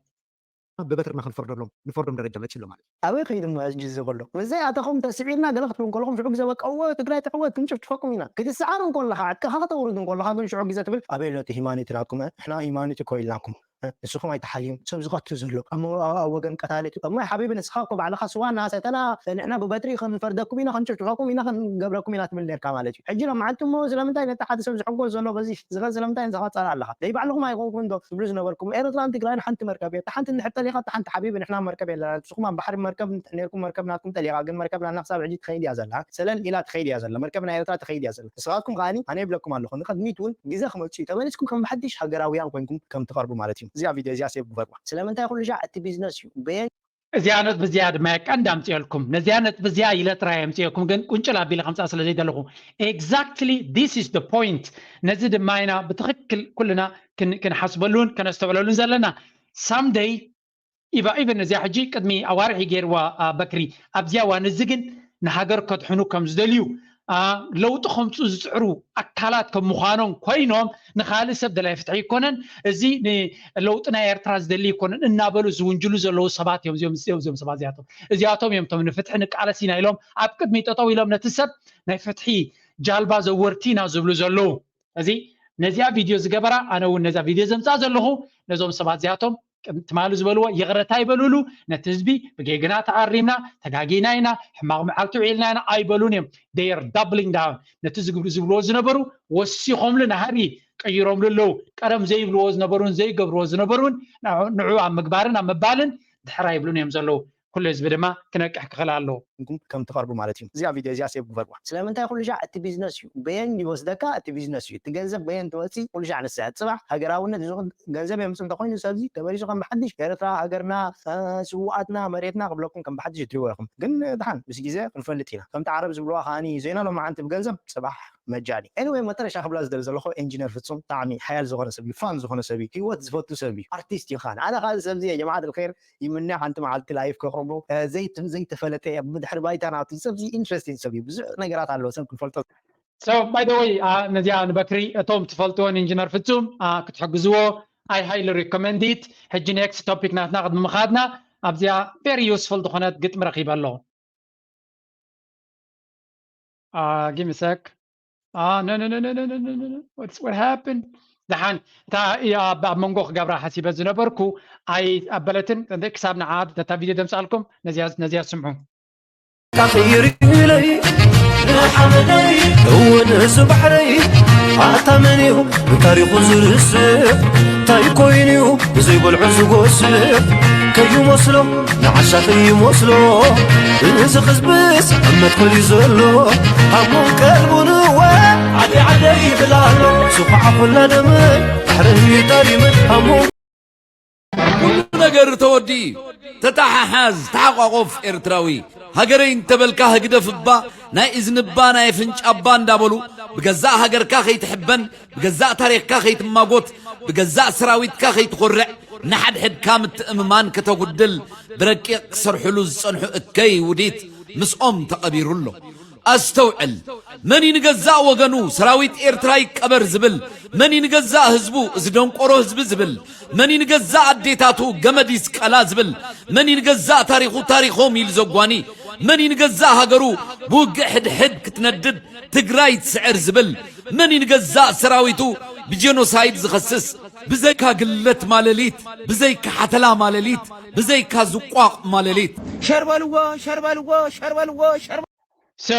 ብበትርና ክንፈርደሎም ንፈርዶም ደረጃ መፂ ኣሎ ማለት እዩ። ኣበይ ከይዱ ሕጂ እዚ ከሎ? ምስዚ ኣተኹም ተስዒርና ገለ ክትብሉ ከለኹም ሽዑ ግዜ በቃ እወ ትግራይ ትዕወት ክንጭፍጭፈኩም ኢና። ክትስዓር እንከለኻ ዕጥቅኻ ከተውርድ እንከለኻ ግን ሽዑ ግዜ ትብል ኣበይ ኣሎ እቲ ሂማኒቲ ናትኩም? ንሕና ሂማኒቲ እኮ ኢልናኩም ንስኹም ኣይትሓልዩን። ሰብ ዝቐትል ዘሎ ኣብ መንጎ ኣብ ወገን ቀታሊ እሞ ሓቢቢ ንስኻ እኮ ባዕልኻ ስዋ እናሰተና ንሕና ብበትሪ ክንፈርደኩም ኢና ክንጭፍጭፈኩም ኢና ክንገብረኩም ኢና ትብል ነርካ ማለት እዩ። ሕጂ ሎም መዓልቲ እሞ ስለምንታይ ነቲ ሓደ ሰብ ዝሕጎስ ዘሎ በዚ ዝኸ ስለምንታይ ንስኻ ትጸልእ ኣለኻ? ደይ ባዕልኹም ኣይኮንኩም ዶ ትብሉ ዝነበርኩም? ኤርትራን ትግራይን ሓንቲ መርከብ እያ። እታ ሓንቲ እንድሕር ጠሊኻ እታ ሓንቲ ሓቢቢ ንሕና መርከብ የለና። ንስኹም ኣብ ባሕሪ መርከብ ነርኩም መርከብ ናትኩም ጠሊቓ ግን መርከብ ናትና ክሳብ ሕጂ ትኸይድ እያ ዘላ። ሰለል ኢላ ትኸይድ እያ ዘላ። መርከብ ናይ ኤርትራ ትኸይድ እያ ዘላ። ንስኻትኩም ከዓኒ ኣነ ይብለኩም ኣለኹ ንቕድሚት እውን ግዜ ክመጽእ እዩ ተመሊስኩም ከም ብሓድሽ ሃገራውያን ኮይንኩም ከም ትቐርቡ ማለት እዩ። እዚኣ ቪድዮ እዚኣ ሴቭ ግበርዋ። ስለምንታይ ኩሉ ሻዕ እቲ ቢዝነስ እዩ በየን እዚኣ ነጥቢ እዚኣ ድማ ቀንዲ ኣምፅኤልኩም ነዚኣ ነጥቢ እዚኣ ኢለ ጥራይ ኣምፅኤኩም ግን ቁንጭል ኣቢለ ከምፃ ስለ ዘይደለኹ exactly this is the point። ነዚ ድማ ኢና ብትኽክል ኩልና ክንሓስበሉን ከነስተውዕለሉን ዘለና። ሳምደይ ኢቫ ኢቨን እዚኣ ሕጂ ቅድሚ ኣዋርሒ ገይርዋ በክሪ ኣብዚኣ እዋን እዚ ግን ንሃገር ከድሕኑ ከም ዝደልዩ ለውጢ ከምፅኡ ዝፅዕሩ ኣካላት ከም ምዃኖም ኮይኖም ንካልእ ሰብ ደላይ ፍትሒ ይኮነን። እዚ ለውጢ ናይ ኤርትራ ዝደሊ ይኮነን እናበሉ ዝውንጅሉ ዘለዉ ሰባት እዮም። እዚኦም እዚኦም ሰባት እዚኣቶም እዚኣቶም እዮም ቶም ንፍትሒ ንቃለስ ኢና ኢሎም ኣብ ቅድሚ ጠጠው ኢሎም ነቲ ሰብ ናይ ፍትሒ ጃልባ ዘወርቲ ኢና ዝብሉ ዘለዉ። እዚ ነዚኣ ቪድዮ ዝገበራ ኣነ እውን ነዛ ቪድዮ ዘምፃ ዘለኹ ነዞም ሰባት እዚኣቶም ትማሊ ዝበልዎ ይቕረታ ይበሉሉ። ነቲ ህዝቢ ብጌግና ተኣሪምና ተጋጊና ኢና ሕማቕ መዓልቲ ውዒልና ኢና ኣይበሉን እዮም። They are doubling down ነቲ ዝብልዎ ዝነበሩ ወሲኾምሉ ናህሪ ቀይሮምሉ ኣለዉ። ቀደም ዘይብልዎ ዝነበሩን ዘይገብርዎ ዝነበሩን ንዑ ኣብ ምግባርን ኣብ ምባልን ድሕር ኣይብሉን እዮም ዘለዉ። ኩሉ ህዝቢ ድማ ክነቅሕ ክኽእል ኣለዎ። ከም ትቐርቡ ማለት እዩ። እዚኣ ቪድዮ እዚኣ ሴቭ ግበርዋ። ስለምንታይ ኩሉ ሻዕ እቲ ቢዝነስ እዩ በየን ይወስደካ እቲ ቢዝነስ እዩ እቲ ገንዘብ በየን ትወፂ ኩሉ ሻዕ ንስሕት ፅባሕ ሃገራውነት ይኹን ገንዘብ የምፅ እንተኮይኑ ሰብዚ ተመሊሱ ከም ብሓድሽ ኤርትራ ሃገርና ስውኣትና መሬትና ክብለኩም ከም ብሓድሽ እትሪዎ ኢኹም። ግን ድሓን ምስ ግዜ ክንፈልጥ ኢና። ከምቲ ዓረብ ዝብልዋ ከዓኒ ዜና ሎማዓንቲ ብገንዘብ ፅባሕ መጃኒ። Anyway መጠረሻ ክብላ ዝደሊ ዘለኹ ኢንጂነር ፍፁም ብጣዕሚ ሓያል ዝኾነ ሰብ እዩ። ፋን ዝኾነ ሰብ እዩ። ህይወት ዝፈቱ ሰብ እዩ። ኣርቲስት እዩ። ካን ኣነ ካልእ ሰብዚ የጀማዓት ልኸይር ይምነ ሓንቲ መዓልቲ ላይፍ ከቕርቦ ዘይትም ዘይተፈለጠ ብድሕሪ ባይታ ናቱ ሰብ ኢንትረስቲንግ ሰብ እዩ። ብዙሕ ነገራት ኣለዎ ሰብ ክንፈልጦ So by the way ነዚኣ ንበክሪ እቶም ትፈልጥዎን ኢንጂነር ፍጹም ክትሕግዝዎ I highly recommend it። ሕጂ next topic ናትና ቅድሚ ምኻድና ኣብዚኣ very useful ዝኾነት ግጥሚ ረኺበ ኣለኹ። Uh, give me a sec. Ah, no, no, no, no, no, no, no, no, no. What's what happened? ደሓን እታ ኣብ መንጎ ክገብራ ሓሲበ ዝነበርኩ ኣይ ኣበለትን ክሳብ ንዓ ነታ ቪድዮ ደምፃልኩም ነዚያ ስምዑ። ካኺሪለይ ንሓመደይ እውን እዚ ባሕረይ ኣታ መን እዩ ንታሪኹ ዝርስዕ እንታይ ኮይኑዩ ብዘይበልዑ ዝጎስዕ ከይመስሎ ንዓሻ ከይመስሎ እዚ ህዝብስ ኣብ መትከል እዩ ዘሎ ሃሙን ቀልቡ ንወ ዓደይ ዓደይ ይብል ኣሎ ስኹዓ ኩላ ደመይ ባሕረይ እዩ ጠሊመ ሃሙን ኩሉ ነገር ተወዲኡ እዩ። ተተሓሓዝ፣ ተሓቋቆፍ ኤርትራዊ። ሃገረይ እንተበልካ ህግደፍ እባ፣ ናይ እዝኒ እባ፣ ናይ ኣፍንጫ እባ እንዳበሉ ብገዛእ ሃገርካ ከይትሕበን፣ ብገዛእ ታሪኽካ ከይትማጎት፣ ብገዛእ ሰራዊትካ ከይትኾርዕ፣ ንሓድሕድካ ምትእምማን ከተጉድል ብረቂቕ ክሰርሕሉ ዝጸንሑ እከይ ውዲት ምስኦም ተቐቢሩ ኣሎ። ኣስተውዕል። መን እዩ ንገዛእ ወገኑ ሰራዊት ኤርትራ ይቀበር ዝብል? መን እዩ ንገዛእ ህዝቡ እዚ ደንቆሮ ህዝቢ ዝብል? መን እዩ ንገዛእ ኣዴታቱ ገመድ ይስቀላ ዝብል? መን እዩ ንገዛእ ታሪኹ ታሪኾም ኢሉ ዘጓኒ? መን እዩ ንገዛእ ሃገሩ ብውግእ ሕድሕድ ክትነድድ ትግራይ ትስዕር ዝብል? መን እዩ ንገዛእ ሰራዊቱ ብጀኖሳይድ ዝኸስስ? ብዘይካ ግለት ማለሊት፣ ብዘይካ ሓተላ ማለሊት፣ ብዘይካ ዝቋቕ ማለሊት። ሸርበልዎ ሸርበልዎ ሸርበልዎ ሸርበልዎ So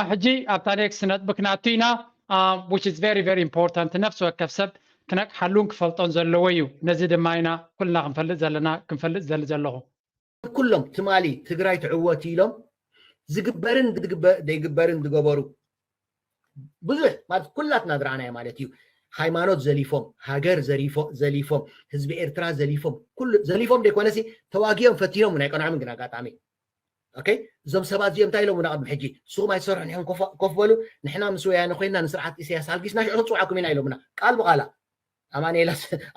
ሕጂ ኣብታ ኔክስት ነጥቢ ክነኣቱ ኢና which is very very important ነፍሲ ወከፍ ሰብ ክነቅሓሉን ክፈልጦን ዘለዎ እዩ። ነዚ ድማ ኢና ኩልና ክንፈልጥ ዘለና፣ ክንፈልጥ ዝደሊ ዘለኹ። ኩሎም ትማሊ ትግራይ ትዕወት ኢሎም ዝግበርን ዘይግበርን ዝገበሩ ብዙሕ ማለት ኩላትና ዝረኣናዮ ማለት እዩ። ሃይማኖት ዘሊፎም፣ ሃገር ዘሊፎም፣ ህዝቢ ኤርትራ ዘሊፎም፣ ኩሉ ዘሊፎም ዘይኮነሲ ተዋጊኦም ፈቲኖም ናይ ቀንዖምን ግን ኣጋጣሚ ኦኬ እዞም ሰባት እዚኦም እንታይ ኢሎምና ቅድሚ ሕጂ ንስኹም ኣይትሰርሑ ንሕን ኮፍ በሉ ንሕና ምስ ወያነ ኮይና ንስርዓት ኢሳያስ ኣልጊስና ሽዑ ክንፅውዓኩም ኢና ኢሎምና ቃል ብቃላ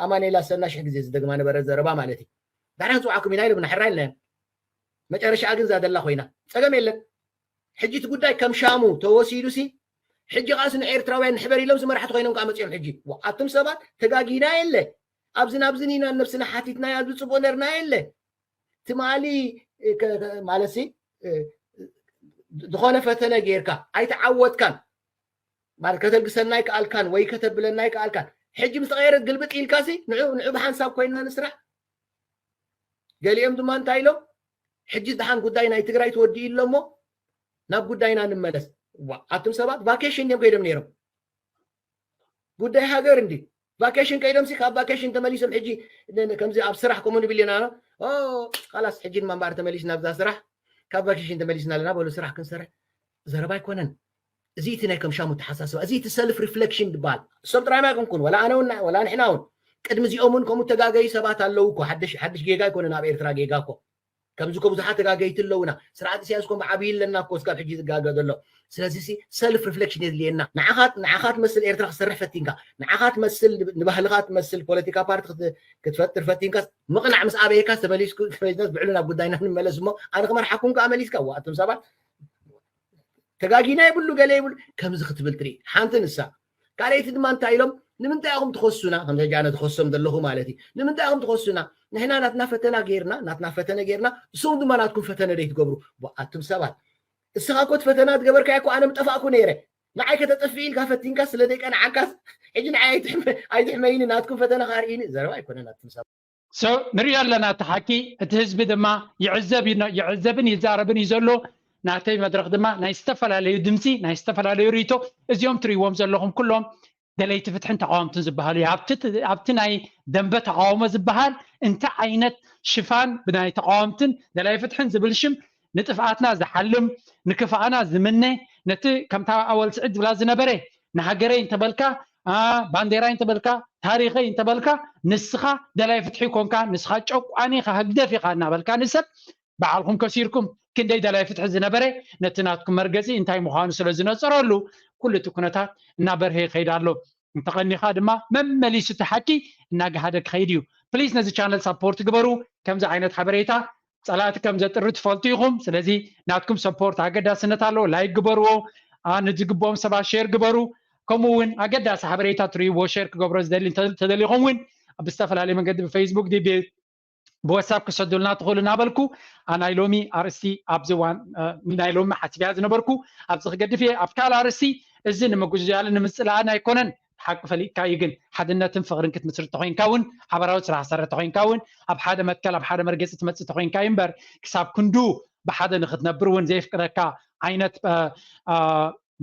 ኣማኔላ ሰና ሽሕ ግዜ ዝደግማ ነበረ ዘረባ ማለት እዩ ዳሕና ክንፅውዓኩም ኢና ኢሎምና ሕራ ኢልናዮም መጨረሻ ግን እዛ ደላ ኮይና ፀገም የለን ሕጂ እቲ ጉዳይ ከም ሻሙ ተወሲዱ ሲ ሕጂ ከዓስ ንኤርትራውያን ንሕበር ኢሎም ዝመራሕቲ ኮይኖም ከዓ መፅኦም ሕጂ ኣቱም ሰባት ተጋጊና የለ ኣብዚ ናብዝን ኢና ነብስና ሓቲትና ኣብዚ ፅቡቅ ነርና የለ ትማሊ ማለት ሲ ዝኾነ ፈተነ ጌርካ ኣይተዓወትካን ማለት ከተልግሰና ይከኣልካን ወይ ከተብለና ይከኣልካን ሕጂ ምስ ተቀየረት ግልብጥ ኢልካ ሲ ንዑ ንዑ ብሓንሳብ ኮይንና ንስራሕ ገሊኦም ድማ እንታይ ኢሎም ሕጂ ደሓን ጉዳይ ናይ ትግራይ ተወዲኡ ኣሎ እሞ ናብ ጉዳይና ንመለስ ኣቱም ሰባት ቫኬሽን እዮም ከይዶም ነይሮም ጉዳይ ሃገር እንዲ ቫኬሽን ከይዶም ሲ ካብ ቫኬሽን ተመሊሶም ሕጂ ከምዚ ኣብ ስራሕ ከምኡ ንብል ኢና ካላስ ሕጂ ድማ እምበኣር ተመሊስና ኣብዛ ስራሕ ካብ ቫኬሽን ተመሊስና ኣለና በሉ ስራሕ ክንሰርሕ ዘረባ ኣይኮነን እዚ እቲ ናይ ከምሻሙ ተሓሳስባ እዚ እቲ ሰልፍ ሪፍሌክሽን ዝበሃል እሶም ጥራይማ ይኮንኩን ወላ ኣነ እውን ወላ ንሕና እውን ቅድሚ እዚኦም እውን ከምኡ ተጋገዩ ሰባት ኣለዉ እኮ ሓድሽ ሓድሽ ጌጋ ኣይኮነን ኣብ ኤርትራ ጌጋ እኮ ከምዚ እኮ ብዙሓት ተጋገይቲ ኣለውና ስርዓት ኢሳያስ ኮም ዓብዪ ኣለና እኮ እስካብ ሕጂ ዝጋገ ዘሎ ስለዚ ሰልፍ ሪፍሌክሽን የድልየና ንዓኻ ትመስል ኤርትራ ክሰርሕ ፈቲንካ ንዓኻ ትመስል ንባህልኻ ትመስል ፖለቲካ ፓርቲ ክትፈጥር ፈቲንካ ምቕናዕ ምስ ኣበየካ ተመሊስኩ ተመሊስና ብዕሉ ናብ ጉዳይና ንመለስ እሞ ኣነ ክመርሓኩም ከዓ መሊስካ ዋ ኣቱም ሰባት ተጋጊና ይብሉ ገለ ይብሉ ከምዚ ክትብል ትርኢ ሓንቲ ንሳ ካልኣይቲ ድማ እንታይ ኢሎም ንምንታይ ኢኹም ትኸሱና ከም ሕጂ ኣነ ትኸሶም ዘለኹ ማለት እዩ ንምንታይ ኢኹም ትኸሱና ንሕና ናትና ፈተና ጌርና ናትና ፈተነ ጌርና እሶም ድማ ናትኩም ፈተነ ደይ ትገብሩ ኣቱም ሰባት እስኻ ኮት ፈተና ትገበርካ እኮ ኣነ ምጠፋእኩ ነይረ ንዓይ ከተጠፍእ ኢልካ ፈቲንካ ስለ ደይቀንዓካስ ሕጂ ንዓይ ኣይትሕመይኒ ናትኩም ፈተና ካርእይኒ ዘረባ ኣይኮነን ኣቱም ሰባት so ንሪኦ ኣለና እቲ ሓቂ እቲ ህዝቢ ድማ ይዕዘብ ይዕዘብን ይዛረብን እዩ ዘሎ ናተይ መድረክ ድማ ናይ ዝተፈላለዩ ድምፂ ናይ ዝተፈላለዩ ርእቶ እዚኦም ትርእዎም ዘለኹም ኩሎም ደለይቲ ፍትሕን ተቃወምትን ዝበሃሉ ኣብቲ ናይ ደንበ ተቃውሞ ዝበሃል እንታይ ዓይነት ሽፋን ብናይ ተቃወምትን ደላይ ፍትሕን ዝብል ሽም ንጥፍኣትና ዝሓልም ንክፍኣና ዝምነ ነቲ ከምታ ኣወል ስዒድ ዝብላ ዝነበረ ንሃገረይ እንተበልካ ባንዴራይ እንተበልካ ታሪኸይ እንተበልካ ንስኻ ደላይ ፍትሒ ኮንካ ንስኻ ጨቋኒ ኢኻ ህግደፍ ኢኻ እናበልካ ንሰብ በዓልኩም ከሲርኩም ክንደይ ደላይ ፍትሒ ዝነበረ ነቲ ናትኩም መርገፂ እንታይ ምዃኑ ስለ ዝነፀረሉ ኩሉ እቲ ኩነታት እናበርሀ ይኸይድ ኣሎ እንተቐኒኻ ድማ መመሊሱ እቲ ሓቂ እናገሃደ ክኸይድ እዩ ፕሊስ ነዚ ቻነል ሳፖርት ግበሩ ከምዚ ዓይነት ሓበሬታ ፀላእቲ ከም ዘጥሪ ትፈልጡ ኢኹም ስለዚ ናትኩም ሰፖርት ኣገዳስነት ኣለዎ ላይክ ግበርዎ ንዝግብኦም ሰባት ሼር ግበሩ ከምኡ እውን ኣገዳሲ ሓበሬታ ትርእይዎ ሼር ክገብሮ ዝደሊ ተደሊኹም እውን ብዝተፈላለየ መንገዲ ብፌስቡክ ድቤት ብወሳብ ክሰዱልና ትኽእሉ እናበልኩ ናይ ሎሚ ኣርእስቲ ኣብዚ ዋን ናይ ሎሚ ሓሲብያ ዝነበርኩ ኣብዚ ክገድፍ እየ ኣብ ካልእ ኣርእስቲ እዚ ንምጉዝያልን ንምፅላእን ኣይኮነን ሓቂ ፈሊጥካ እዩ ግን ሓድነትን ፍቕርን ክትምስርት ተኮይንካ እውን ሓበራዊ ስራሕ ሰረ ተኮይንካ እውን ኣብ ሓደ መትከል ኣብ ሓደ መርገፂ ትመፅእ ተኮይንካ እዩ እምበር ክሳብ ክንዱ ብሓደ ንክትነብር እውን ዘየፍቅደካ ዓይነት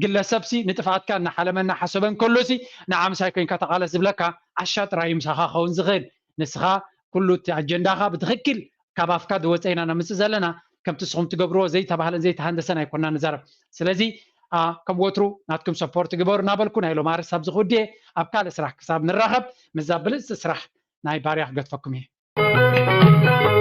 ግለሰብ ሲ ንጥፍኣትካ እናሓለመ እናሓሰበ እንከሎ ሲ ንዓ ምሳይ ኮይንካ ተቓለስ ዝብለካ ዓሻ ጥራይ እዩ ምሳኻ ክኸውን ዝኽእል ንስኻ ኩሉ እቲ ኣጀንዳኻ ብትኽክል ካብ ኣፍካ ዝወፀ ኢና ነምፅእ ዘለና ከምቲ ንስኹም ትገብርዎ ዘይተባህለን ዘይተሃንደሰን ኣይኮና ንዛረብ ስለዚ ከም ወትሩ ናትኩም ሰፖርት ግበሩ እናበልኩ ናይ ሎም ኣርስ ኣብዚ ክውድየ ኣብ ካልእ ስራሕ ክሳብ ንራኸብ ምዛ ብልፅቲ ስራሕ ናይ ባርያ ክገድፈኩም እየ